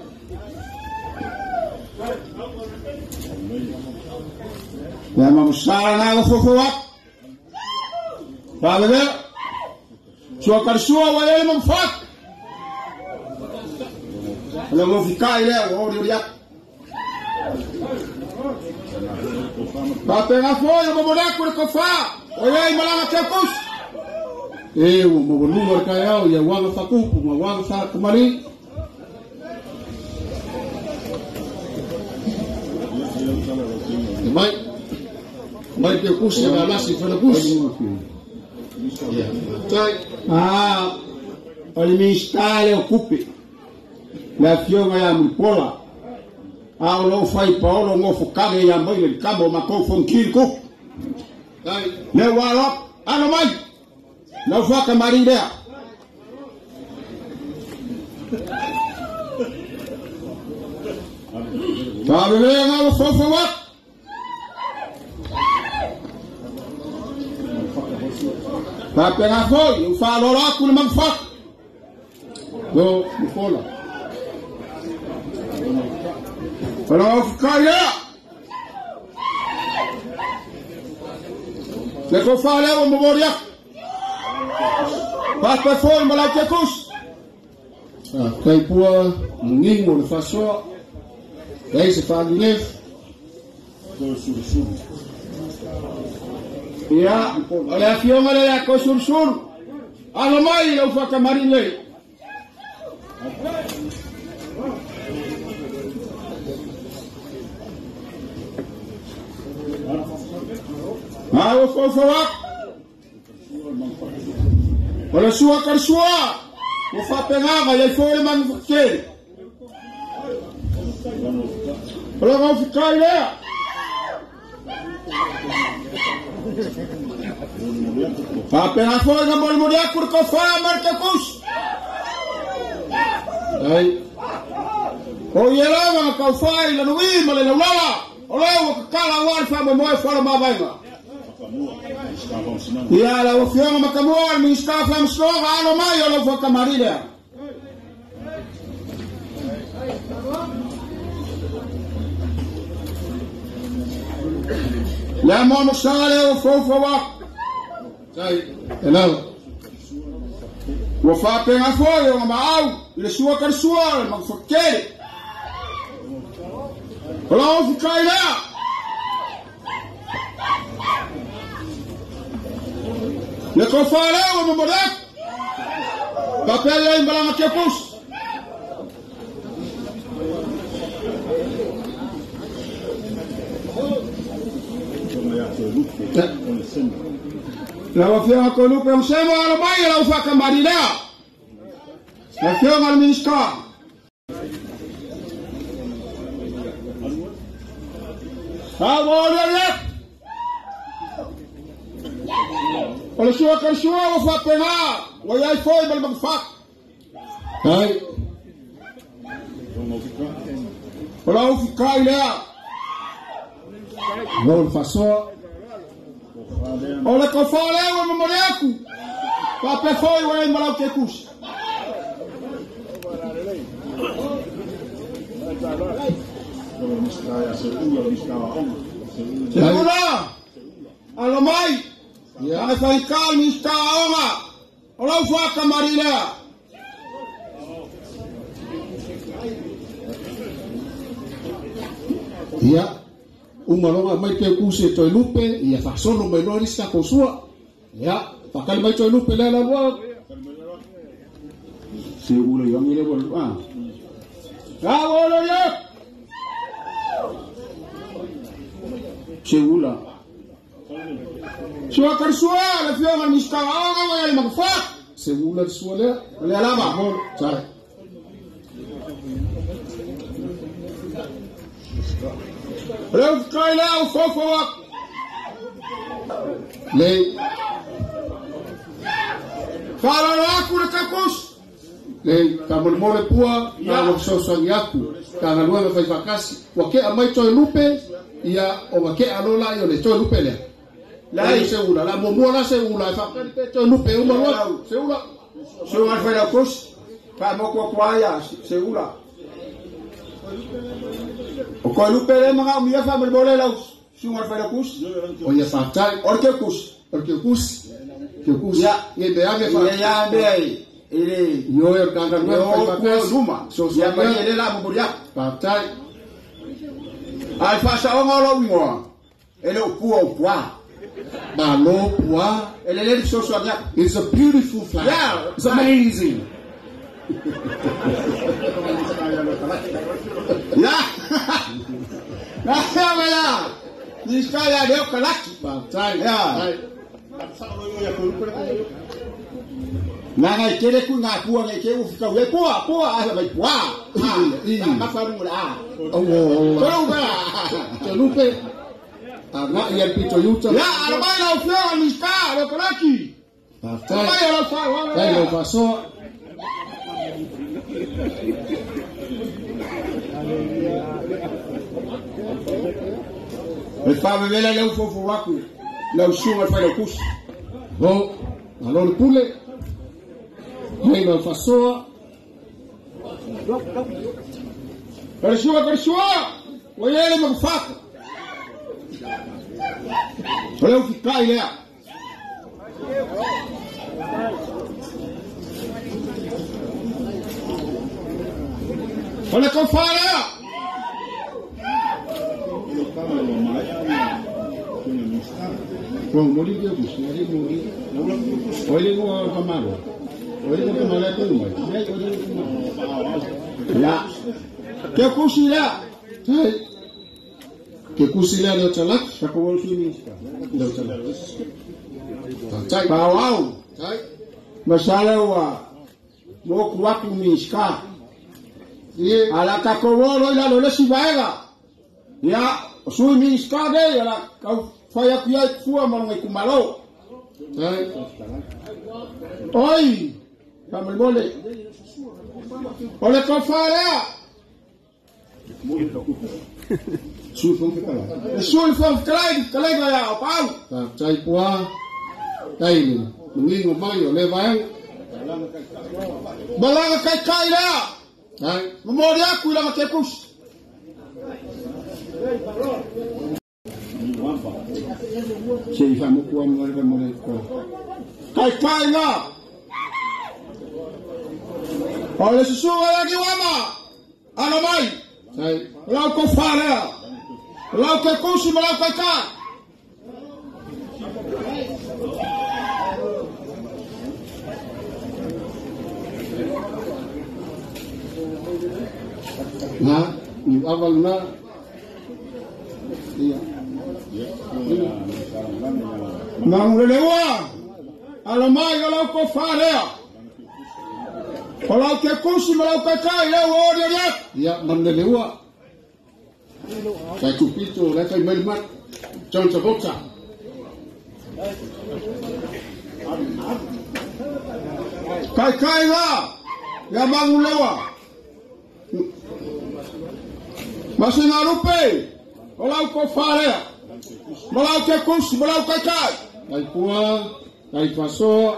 Ia mamusara ngā o fofo aku. Whawewea. Sua karsua wa ele mawhak. Le ngofikai lea o ori ori aku. Papenga foi o mamoreku le kofā. O iai malanga te kusi. E ua mawalunga le kai au ia wanga whakupu ma wanga whakamari. E mai. Mai te kusi e valasi whana kusi. Ah, o le minista le o kupe. Le afioga ia Mulipola. A o lou fai paolo ngofo kage ia mai le kamo o makou fongkili kupu. Le ua alo aku, alo mai. Lau whakamari lea. Whawelea ngā o fofo aku. Whapenga foi, u whaloro aku le mangwhak. Lo, mufola. Wala au whikai lea. Le ko whalea o momori aku. Whapa foi ma lau te kusi. Kai pua, mungingo le whasoa. Lei se whalilef. Ia, o le afioga le ia ko surusuru. Alo mai lau whakamari nei. Au fau aku. O le sua ka le sua. Ua faapegaga iai foi le magafakatele. O le gaufikai lea. Faapega foi na molimoli aku le kofā ma le kekusi. Ai. O ia lava na kaufai la nui ma le laulala. O lea ua kakala ua le faamoemoe fola mavaega. Ia lau Afioga Matamua le Minisita o Faamasinoga alo mai o lau faakamali lea. Le momosaga lea ua foufou aku. Tai, e lava. Ua faapega foi ona maau i le sua ka le sua le magafakatele. O lau ofikai lea. Le kofā lea ua momoli aku. Faapea iai malaga kepusi. Lau Afioga Toelupe o Semo alo mai e lau faakamali lea. Lau Afioga le Minisita. A ua olioli aku. O le sua ka le sua ua faapega ua iai foi ma le magafaka. Ai. O lau fikai lea. Lau le faasoa. O le kofā lea ua momoli aku. Faapea foi ua iai ma lau kekusi. Seula. Alo mai. Ia faika le Minisita o Aoga. O lau faakamali lea. Ia. Uma loga mai ke kusi e Toelupe, ia faasono mai loa lisi tatou sua. Ia, faakali mai Toelupe lea la lua. Seula i angi le ua lua. A ua lo ia. Seula. Sua ka le sua, le Afioga le Minisita o Aoga ua iai le magafaka. Seula le sua lea. O lea lava. Tai. O lea ufikai lea ua foufou aku. Lei. Faalalo aku le kekusi. Lei, faamolemole pua, na ua fesoasoani aku. Ka galuega faifaakasi. Ua kea mai Toelupe, ia o makea loa laia o le Toelupe lea. Lai Seula, la muamua la Seula, e faakali pe Toelupe uma loa. Seula. Suga le failautusi. Faamoko atu ai ia Seula. O Toelupe le magaumia faamolemole lau suga le failautusi. O ia faatai. O le kekusi. O le kekusi. Kekusi. Ia. Ia be ave fa. Ia ia be ai. Ele. Ioe o le kagaluega faifaakasi. Luma. Ia ma ia le la momoli aku. Faatai. Ai faasaoga o lau igoa. E le o pua o pua. Malo pua. E le le fesoasoani aku. It's a beautiful flower. Yeah. It's amazing. Ya. Na fea ia. Minisita ia leo kalaki. Faatai. Ya. Tai. Na ngai kele ku ngā pua ngai ke ufi kau e pua, pua, a mai pua. I. Ma wharungu la. Oh, oh, oh. Tolu ka. Toelupe. A ngā ia pito iuta. Ya, ala mai lau fea Minisita, leo kalaki. Faatai. Mai lau wha. Tai lau faasoa. E whawewela leu fofo aku. Lau suga le failautusi. Bo, alo le pule. Hei lau faasoa. O le sua ka le sua. Ua iai le magafaka. O leu fikai lea. O le kofā lea. Ua moli ke kusi, ari moli. O ile ngua kamaro. O ile ngua kamaro ko mai. Ya. Ke kusi lea. Tai. Ke kusi lea leo talaki. Sako wau sui minista. Leo talaki. Tai. Pau. Tai. Masala ua moku aku minista. Ie. Ala kako wolo ila lo lesi vaega. Ia, sui minista de, ala kau whai aku ia kua malunga i kumalo. Tai. Oi, kamolimole. Ole kofarea. Sui whangwhekala. Sui whangwhekala, kalega ia o pau. Tai pua, tai le, mangingo mai o le vaega. Malaga kai kai lea. Tai. Mamori aku i langa te kusi. Se i whamukua mga mo ko. Kai kai ngā. O le susuga lagi wama. Ano mai. Tai. Lau ko wharea. Lau ke kusi ma lau kai kai. Ngā, niu awal ngā. Ia. Mangurelewa. Alo mai o lau ko wharea. O lau ke kusi ma lau kai kai leo o ori ori aku. Ia, manulelewa. Kai tupito, lai kai mai mat. John Travolta. Kai kai ngā. Ia mangulewa. Masinga rupe. O lau ko wharea. Ma lau ke kusi, ma lau kai kai. Kai pua, kai pasoa.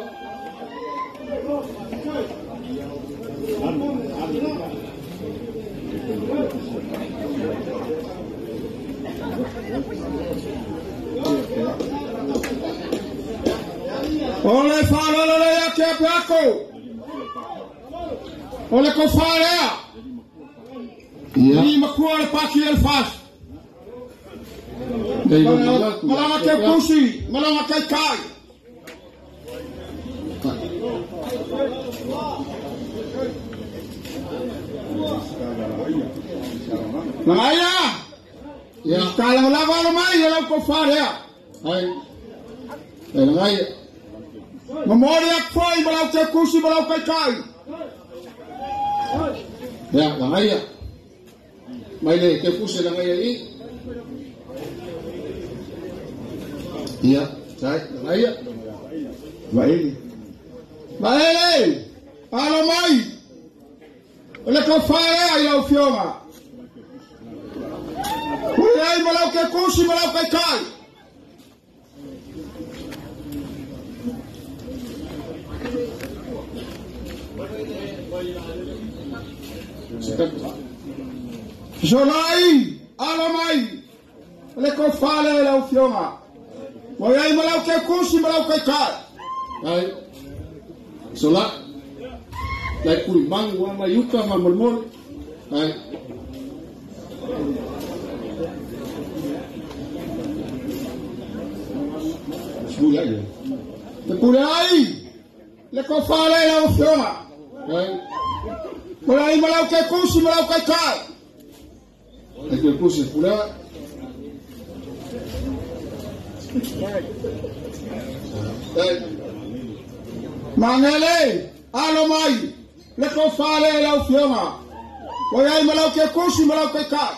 O le whalala lea ke ape ako. O le ko wharea. Ia. Ni makua le paki el fas. Malanga ke kusi, malanga kai kai. Langaia. Ia. Kalang lava lo mai ia lau ko wharea. Ai. Ai langaia. Mamori aku foi malau ke kusi malau kai kai. Ia, langaia. Mai le ke kusi langaia i. Ia, tai, langaia. Vaele. Vaele. Alo mai. O le ko wharea i lau fioga. Ui ai malau ke kusi malau kai kai. Solai, alo mai. O le ko wharea i lau fioga. Ui ai malau ke kusi malau kai kai. Ai. Sola. Lai kuri mangu ama yuka ma molmol. Ai. Te pule ai. Le ko wharea i lau fioga. Ai. Ui ai malau ke kusi malau kai kai. Ai ke kusi pule. Ai. Mangele, alo mai. Le ko wharea i lau fioga. Ui ai malau ke kusi malau kai kai.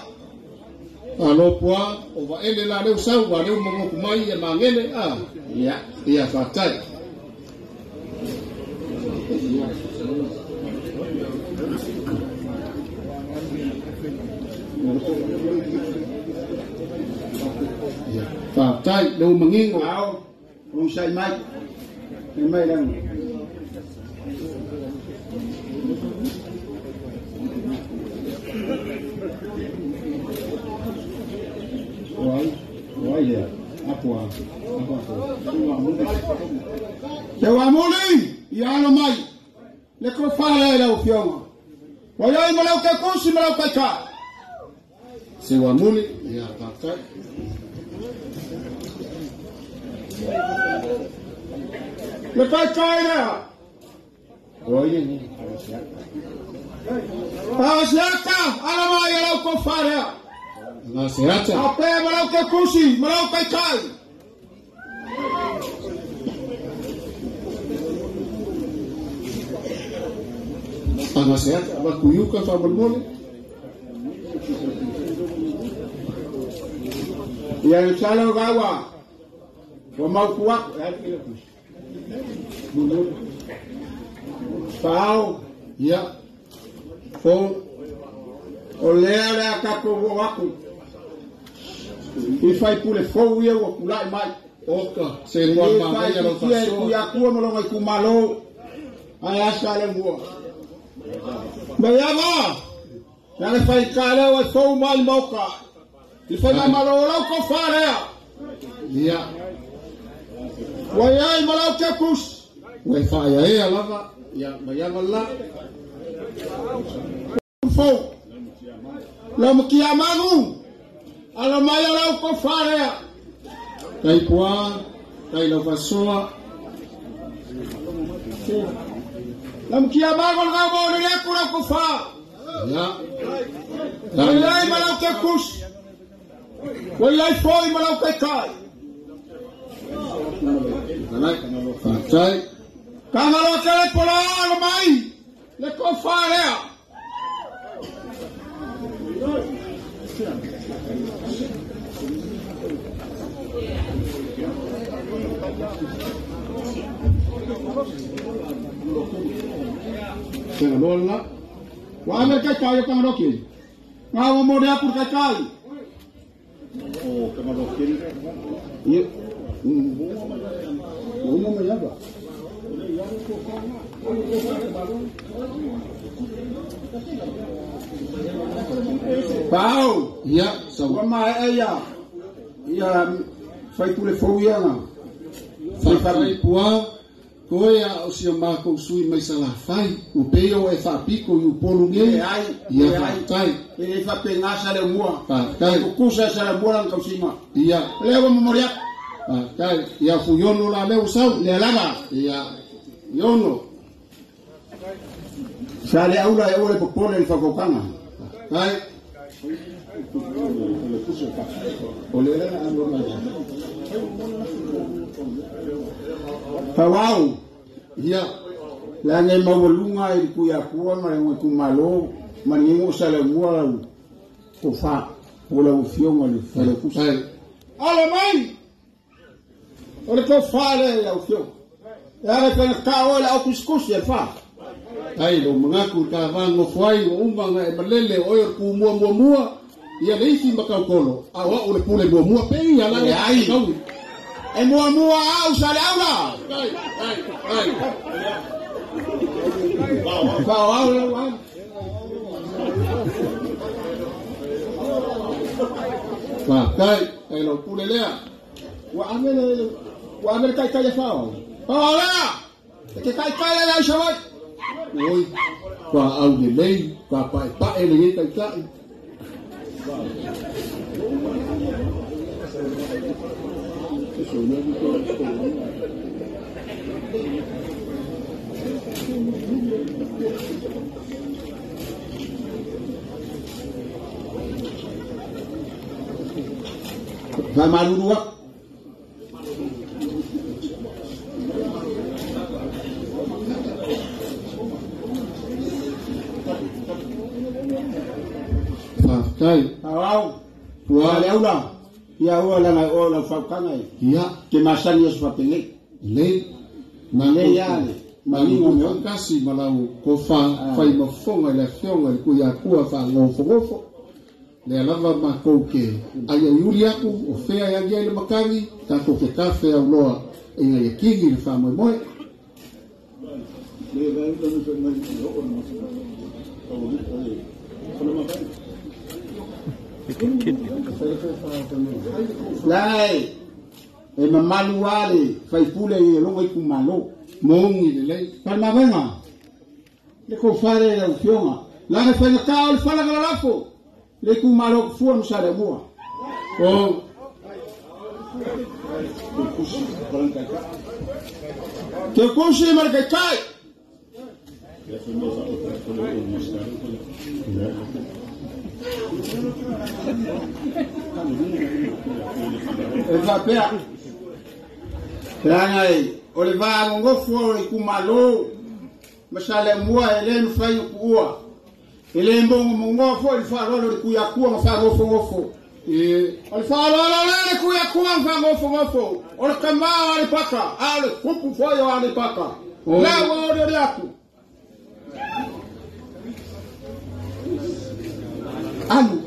Alo pua, o vaele la leu sau, wa leu mongoku mai e mangele a. Ia. Ia whātai. Ia whātai, leu mangingo. Au, usai mai. Mai mai lang. Wai, wai lea. Apua, apua. Te wamuli, i alo mai. Le ko wharea i lau fioga. Wai ai malau ke kusi malau kai kai. Se wamuli, ia whātai. Le kai kai lea. Oi ni. Asiaka, alo mai i lau ko wharea. Aga se ata. A pea malau ke kusi, malau kai kai. Aga se ata, avaku iuka faamolemole. Ia le salo gawa. Wa mau kuak. Pau. Ia. Fo. O lea lea kako o aku. I fai pule fou ia ua kulai mai. Oka. Se tua mamaia lau faasoa. I akua ma longa i kumalo. Ai asa le mua. Mai ava. Na le fai ka lea ua fou mai mauka. I fai mai malo lau ko wharea. Ia. Ua iai malau te kus. Ua e whaea ea lava. Ia, mai ava la. Fou. Lau makia magu. Ala mai lau ko wharea. Tai pua. Tai lau fasoa. Lau makia magu lau mo ni aku lau ko wha. Ia. Ua iai malau te kus. Ua iai foi malau kai kai. Fatai. Kangalo kele pola ala mai. Le ko wharea. Tena lola. Wa ame kai kai o kangalo kele. Ngā o mo rea pur kai kai. O kangalo kele. Ia. Uma mai ava. Pau. Ia, sau. Ua mai ia. Ia fai pule fou ia nga. Fai pua. Koe a o sia mākou sui mai salafai. U peo e whapiko i upolu nge. Ai. Ia whaatai. E whapengasa le mua. Whaatai. Kukusa sa le mua lang kausinga. Ia. Lewa momoriak. Whaatai. Ia fuyono la leo sau. Le lava. Ia. Yono. Sa le aula e ole popole le whakokanga. Whaatai. O le lena anu mai. Pawau. Ia. La nge mawalunga i kuia kua ma le kumalo ma ngingo sa le mua lau ko fa o lau fionga le fale kusa. Ala mai. O le ko fa le lau fionga. Ia le pena ka o le au kuskus ia fa. Ai lo mangaku ka vango fuai o umba nga e malele o e ku mua mua mua. Ia le isi makaukolo. A o le pule mua mua pe ia la le ai. E mua mua au sa le aula. Ai ai ai. Pau au lau au. Whaatai, ai lau pule lea. Ua ame le kai kai e whao. Pau lea! E ke kai kai le au sawai. Oi, kua au le lei, kua pae pae le ye kai kai. Vai marurua. Whaatai. Pau. Pua. Le aula. Ia ua langa o lau whaukanga e. Ia. Ke masani o swapenge. Le. Le ia le. Maningo me kasi malau ko fa fai mafonga le fionga le kuia kua fa ngofo. Le lava makou ke ai ai uri aku o fea ia ia le makagi ta ko ke kafe au loa e ngai kingi le fa moe moe. Lai e mamalu ale fai pule i longa i kumalo. Mongi le lei. Palmavenga. Le ko fare le fionga. La le fai ka o le fala ka lafo. Le kumalo fua no sare mua. O Ke kusi mar ke kai. E faapea leaga o le vagogofo o le itumalo ma Saleaaumua e le mafai ona tuua. E le mogomogoa foi le faaaloalo i le Tuiatua ma faagofogofo. O le faaaloalo lea le Tuiatua ma faagofogofo. O le tama o Aleipata, a o le tupu foi o Aleipata. La ua olioli atu. Alu.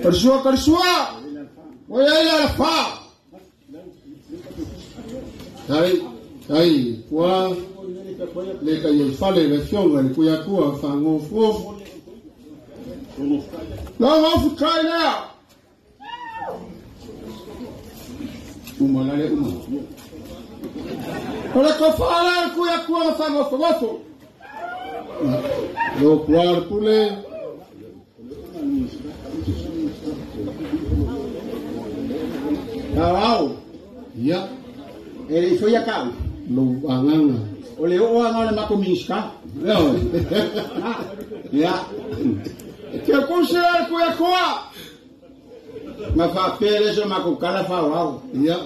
Karsua, karsua! Ua iai le alafa! Tai, tai, ua le ka iai fale le afioga i le Tuiatua faagofogofu. Logofu tai lea! Uma la le uma. O le tofa lea le Tuiatua ma faagofogofo. Lo pua le pule. Au. Ia. E le ifo ia kau. Lo agaga. O le oo aga o le mako Minista. Ia. E te kusi le Tuiatua. Ma faapea le se mako kala faaauau. Ia.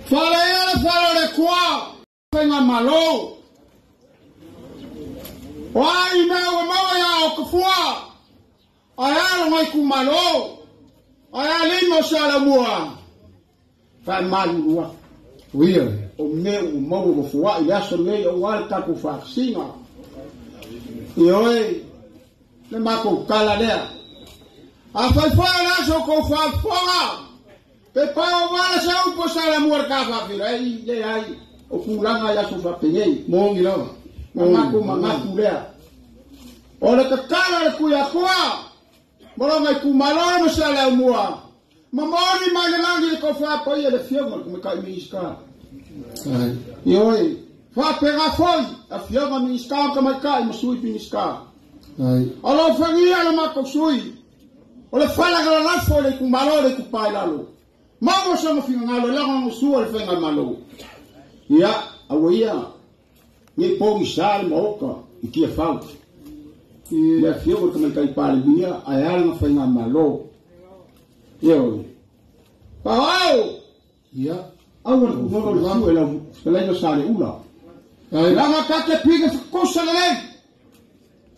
Fale ia le fale o le Atua. Faiga malo. O ai mea ua maua ia o kafua. Ai alo ngai kumalo. Ai alima o Saleaaumua. Faamalulua. Uia. O mea ua maua ma fuai le aso nei o le tatou faasiga. Ioe, le matou kala lea. A faifai le aso kou faafofoga. Pe pao wala sa upo Saleaaumua le ka faafilo. Ei, le ai, o kulaga i aso faapenei. Mogi lava. Ma manatu lea. O le tatalo le Tuiatua. Mo ngai kumalo ma Saleaaumua. Ma moni mai le lagi le kou faapaia le afioga le tamaitai Minista. Ioe, faapega foi afioga Minista ma tamaitai ma sui Minista. O lo fagia le matou sui. O le falagalalafo le itumalo le itupa i lalo. Maua sa finagalo e lagolagosua le faigamalo. Ia, aua ia nei pogisa le maoka i Tiafau. Le afioga le tamaitai Palemia ae ala na faigamalo. Ioe. Paau! Ia. Aua le tunono le fiu e lau fetalaiga Saleula. Laga tate piga whakosa lelei.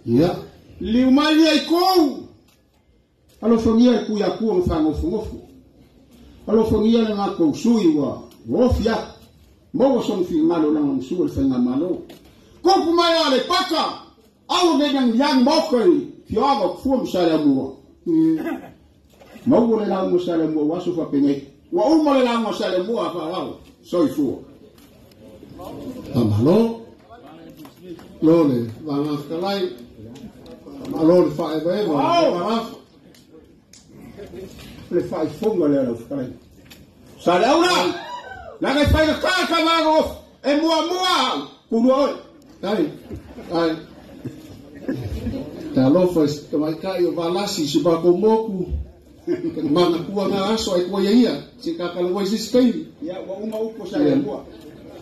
Ia. Liu mai ia i kou. Alofagia le Tuiatua ma faagofogofo. Alofagia le matou sui ua ofi atu. Maua sona finagalo lagolagosua le faigamalo. Kupu mai o Aleipata. Aua nei nagiagi maoka i fioaga o kafua ma Saleaaumua. Maua le lauga Saleaaumua ua aso faapenei. Ua uma le lauga Saleaaumua faaauau. Soifua. Faamalo. Lo le vagafetalai. Faamalo le faaevaeva o le marafa. Le faaifoga lea lau fetalai. Saleaula! Laga e faiga kaa ka vagogofo. E muamua au. Kulua oe. Tai. Tai. Te alofa i tamaitai o Valasi si matou moku. Manatua ngā aso ai kua ia ia. Si kakalaua i sisi taimi. Ia, ua uma upu Saleaaumua.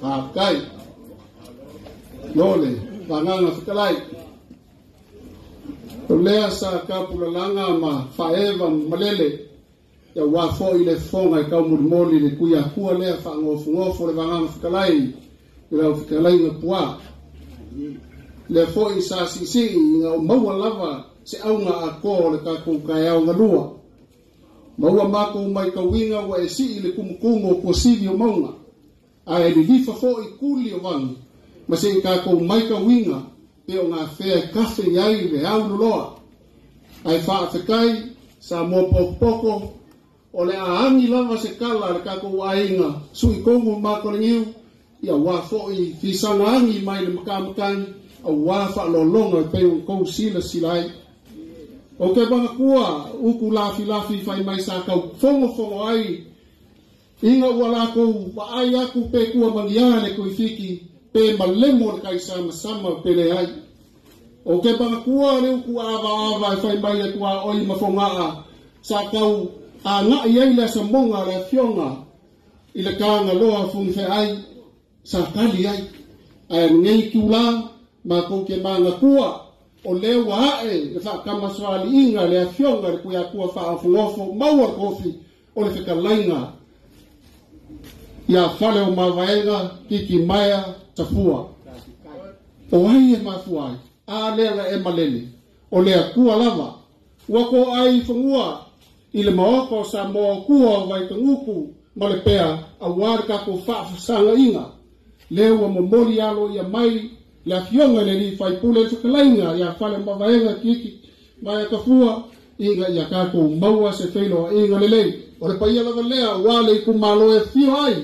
Faafetai. Lo le vagaga fetalai. O lea sa kapulalanga ma faaeva ma malele. Ia ua foi le fofoga i taumolimoli le Tuiatua lea faagofogofo le vagaga fetalai i lau fetalaiga puā. Lea foi sa siisii ina o maua lava se auga atoa o le tatou taeao galua. Ma ua matou maitauina ua e sii le tumutumu o tuasivi o mauga. Ae lilifa foi kuli o vagi. Ma se i tatou maitauina pe o gafea e kafe i ai le auloloa. Ae faafetai sa mua pokopoko o le aagi lava se kala le tatou aiga sui kogu makolegiu. Ia ua foi fisaga agi mai le makamakagi auā faalologa e pei ona kou silasila ai. O ke manatua uku lafilafi fai mai sa kau fogofogo ai. Ina ua lakou vaai atu pe kua magiā le tuifiki Pe malemo le kaisamasama pe leai. O ke pagakua le uku avaava e fai mai le tuaoi ma fogaa sa tau aga'i ai le asamoga le afioga i le kagaloa fugifeai sa tali ai. Ae lenei itulā matou ke magatua o lea ua a'e le faatamasoaliiga le afioga i le Tuiatua faaofogofo maua le tofi o le fetalaiga ia fale o mavaega Titimaea Tafua. O ai e mafua ai? A lea na e malele, o le Atua lava. Ua to'ai i fanua i le maota o Samoa o tua o Vaitagutu ma le pea auā le tatou faafesaga'iga. Lea ua momoli alo ia mai le afioga i le alii faipule le fetalaiga ia fale o mavaega Titimaea Tafua ina ia tatou maua se feiloa'iga lelei. O le paia lava lea auā le itumalo e afio ai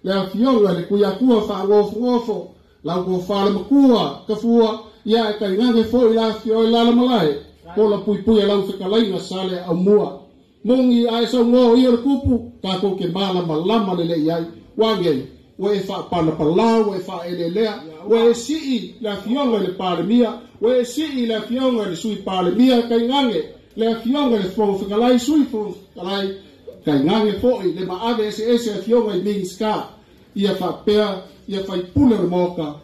le afioga i le Tuiatua faagofogofo lau tofa le matua Tafua ia e tainane fo'i le afio ai lalamalae po la puipui e lau fetalaiga sa le aumua. Moni ae saunoa o ia le tupu tatou te malamalama lelei ai. Ua nei, ua e faapalapalā, ua e faaeleelea, ua e si'i le afioga i le Palemia, ua e si'i le afioga i le Sui Palemia tainane le afioga i le Fofoga Fetalai, Sui Fofoga Fetalai, tainane fo'i le maave eseese afioga i Minisita ia faapea ia faipule o le Maota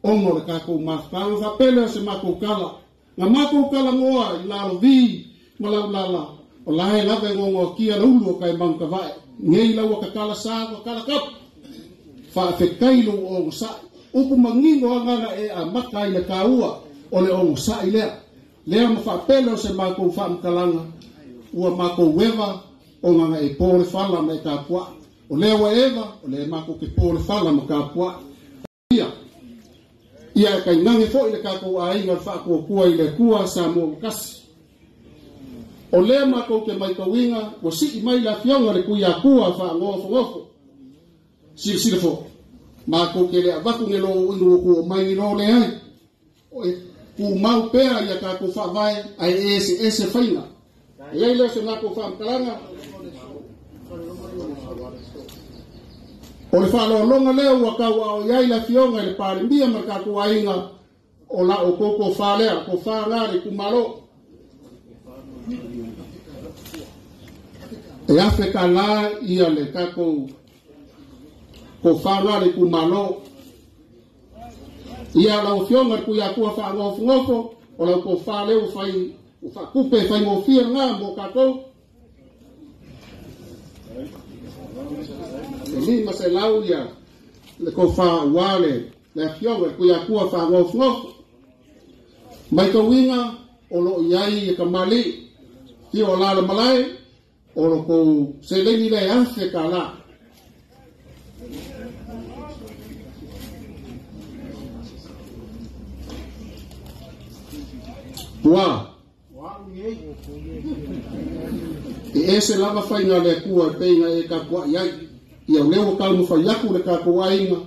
ona o le tatou mafutaga. Faapea lea o se matou tala. Na matou talanoa i Lalovi ma Laulala, o lae lava e gogoakia le ulu o Kaimagutavae. Nei laua tatala sa tatala tapu. Faafetai lou ogosa'i. Upu manino agaga e amata ai le taua o le ogosa'i lea. Lea ma faapea lea o se matou faamatalaga, ua matou eva ona na e po le fala ma e tapua'i. O lea ua eva, o lea matou te po le fala ma tapua'i. Ia, ia e tainane fo'i le tatou aiga le Faatuatua i le Atua Samoa ua tasi. O lea matou te maitauina ua si'i mai le afioga i le Tuiatua faagofogofo. Silasila fo'i, matou te le avatu ni lou inu ua tuu mai ni lo leai. O e tumau pea ia tatou faavae ae eseese faiga. E i ai lea o se matou faamatalaga. O le faaaloaloga lea ua tauaao i ai le afioga i le Palemia ma le tatou aiga o la outou tofa lea, tofa na le itumalo. E $1,000 ia le tatou tofa na le itumalo. Ia lau afioga i le Tuiatua faagofogofo, o lau tofa lea ua fai ua faatupe e faigofie lena mo tatou. E 500 ia le tofa auā le afioga i le Tuiatua faagofogofo. Maitauina o loo i ai e kamali'i fio o lalamalae o lo tou seleni lea e $1,000. Ua e ese lava faiga le Atua e peiga e tapua'i ai. Ia o lea ua taumafai atu le tatou aiga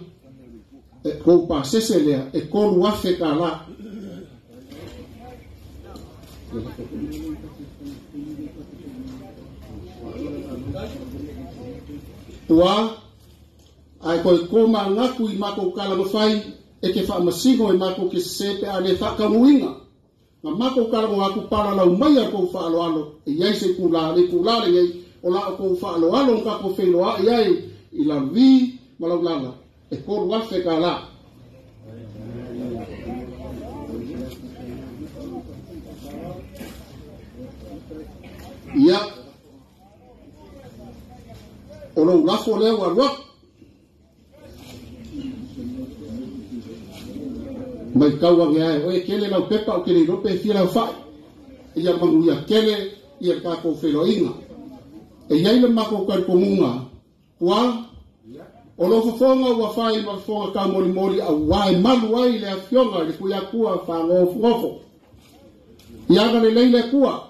e kou pasese lea e $3,000. Ua ae koe koma ngatu i matou kala mawhai e te whaamasino i matou ke sese pe a le whakaunuiga. Na matou kala mo aku pala lau mai a kou whaaloalo e iai se kula le kula le iai o la o kou whaaloalo nga kou wheiloa i ai i Lalovi ma Laulala e $3,000. Ia o lou lafo lea ua alu atu. Mai tau age ae oe kele lau pepa o ke le iloa pe fia lau fa'i. Ia manuia tele ia le tatou feiloaiga. E i ai le matou talitonuga ua o lou fofoga ua fai ma fofoga taumolimoli auā e malu ai le afioga i le Tuiatua faagofogofo. Ia agalelei le Atua,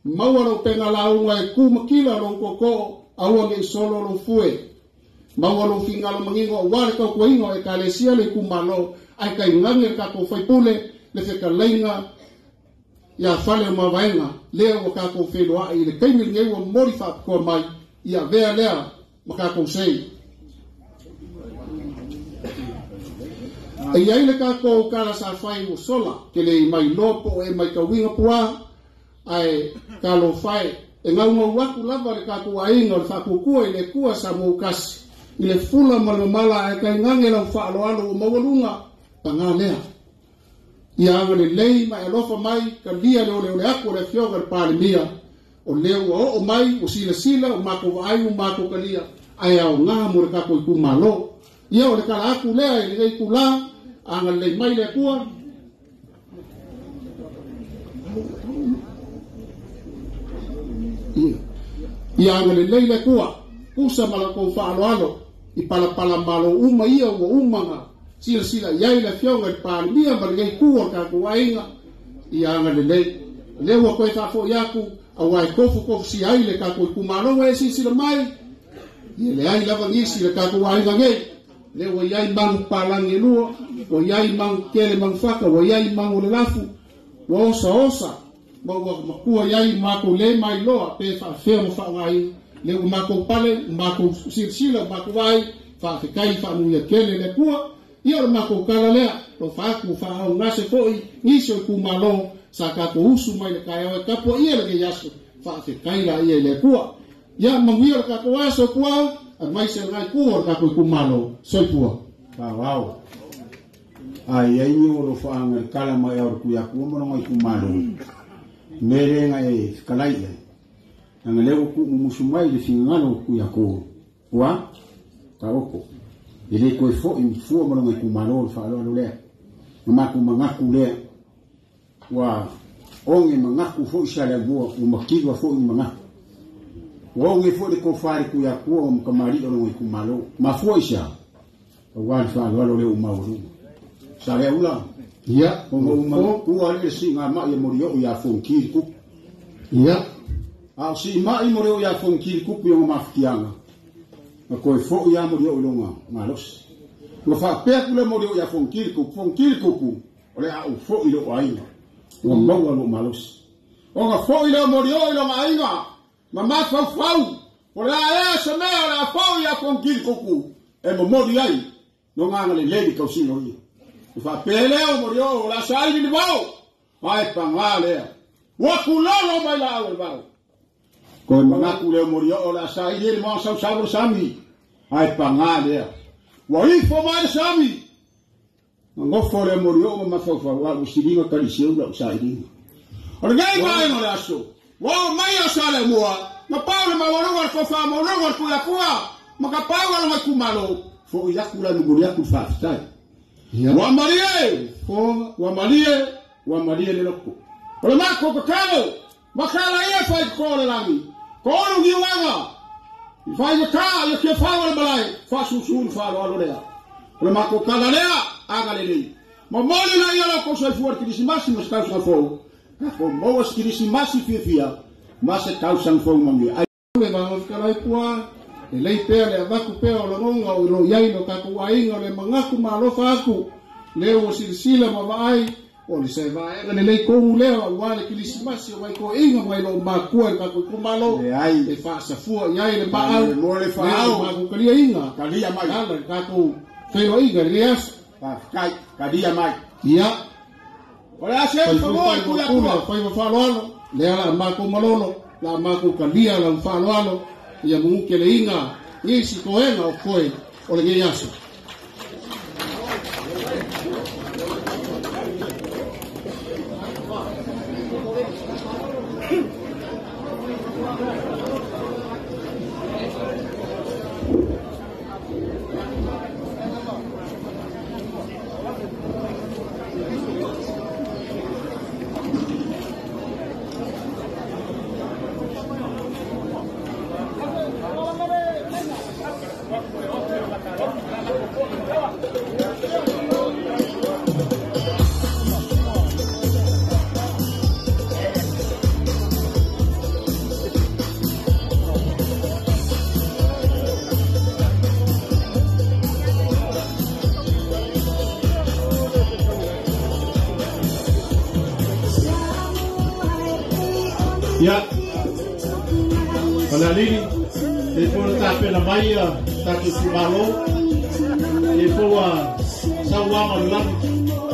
maua lou pega lauga e tu ma kila lou tootoo aua ne'i solo lou fue. Maua lou figalo manino auā le tautuaina o ekalesia le itumalo ae tainane le tatou faipule le fetalaiga ia fale o mavaega lea ua tatou feiloa'i i le taimi lenei ua momoli faapitoa mai ia avea lea ma tatou sei. E iai le tatou tala sa fai ua sola, ke le i mai loa po o e maitauina puā, ae talofa e, e gaugau atu lava le tatou aiga o le Faatuatua i le Atua Samoa ua tasi, i le fula ma le mamala ae tainane lau faaaloalo ua maualuga, paga lea. Ia agalelei ma e alofa mai, talia le oleole atu o le Afioga i le Palemia, o lea ua oo mai, ua silasila, ua matou vaai, ua matou talia, ae aoga mo le tatou itumalo. Ia o le tala atu lea i lenei itulā, agalelei mai le Atua. Ia agalelei le Atua, tusa ma la outou faaaloalo i palapala malo uma ia ua uma na silasila i ai le Afioga i le Palemia ma lenei itu o le tatou aiga, ia agalelei. O lea ua toe faafoi atu, aua e tofutofusia ai le tatou itumalo ua e silasila mai, ia leai lava nisi le tatou aiga nei. Lea ua i ai magu papalagi e lua, ua i ai magu tetele magu fata, ua i ai magu o le lafu, ua osaosa, ma ua matua i ai matou le mailoa pe faafefea ma faaaogaina. Lea ua matou pale, ua matou silasila, ua matou vaai, faafetai faamuia tele le Atua. Ia o le matou tala lea, alofa atu ua faaaaogase foi nisi o itumalo sa tatou usu mai le taeao e tapuaia lenei aso, faafetai laia i le Atua. Ia manuia le tatou aso pua, aemaise lena itu o le tatou itumalo. Soifua. Faaauau. A i ai ni o alofaaga i le tala mai ao le Tuiatua ma lona itumalo, mea lea na e fetalai i ai, leaga lea ua tuumumusu mai le finagalo o le Tuiatua, ua taoto, e le toe foi fua ma lona itumalo le faaaloalo lea, na matou manatu lea, ua oge manatu foi Saleavua, ua mativa foi ni manatu. Ua oge foi le tofa i le Tuiatua ma kamali'i o lona itumalo. Mafua i se a? Aua le faaaloalo lea ua maualuga. Saleaula, Ia, ona ua manatua lea le siigamai e molioo ia Fonoti le tupu. Ia. A o siimai molioo ia Fonoti le tupu i ona mafatiaga, na toe foi lava molioo i lona malosi. Ona faapea atu lea molioo ia Fonoti le tupu, Fonoti le tupu, o le a ou foi i lou aiga, ua maua lou malosi. Ona foi lea molioo i lona aiga, ma mafaufau, o le a ea se mea o le a foi ia Fonoti le tupu, e momoli ai lona agalelei i le tausiga o ia. Ona faapea lea o molioo, o le a saili le vao, ae paga lea, ua tulolo mai laau o le vao. Toe manatu lea o molioo o le a saili ai le moana sausau o le sami, ae paga lea, ua ifo mai le sami. Na nofo lea molioo ma mafaufau, a ua siliga taliseu lau sailiga. O lenei vaega o le aso, ua oo mai o Saleavua, na pau le maualuga o le tofa maualuga o le Tuiatua, ma ka pau a lona itumalo. Foi atu la momoli atu le faafetai. Ia. Ua malie, ua malie, ua malie le loto. O le matou tatalo, makala ia fai toto o le lagi, ko olu niuaga, i faigata ia tiafau o le malae, faasusu le faaaloalo lea. O le matou tala lea, agalelei. Momoli laia lau tou soifua i le Kerisimasi ma se tausaga fou, tatou maua se Kerisimasi fiafia ma se tausaga fou manuia. Ai. Le Vaega Pua, lelei pea le avatu pea o lagona o lo o i ai lo tatou aiga o le manatu ma alofa atu, lea ua silasila ma vaai, o le se vaega lelei tonu lea aua le Kerisimasi o vaitoeaiga mai loo matua i le tatou itumalo, Leai. e faasafua i ai le maau, Mo le lea faaao. ua matou taliaina, Talia mai. ala le tatou feiloaiga i lenei aso. Faafetai, talia mai. Ia. O le a se Fai fanua i foi Tuiatua. fai ma faaaloalo, lea la matou malolo, la matou talia lau faaaloalo, ia mugukeleiga nisi toega o koe o lenei aso. Ia, Falealili, e foi na tapena mai a tatou itumalo, e foi ua Sauaga o le lagi,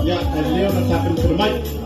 ia, ae lelei ona tapenapena mai.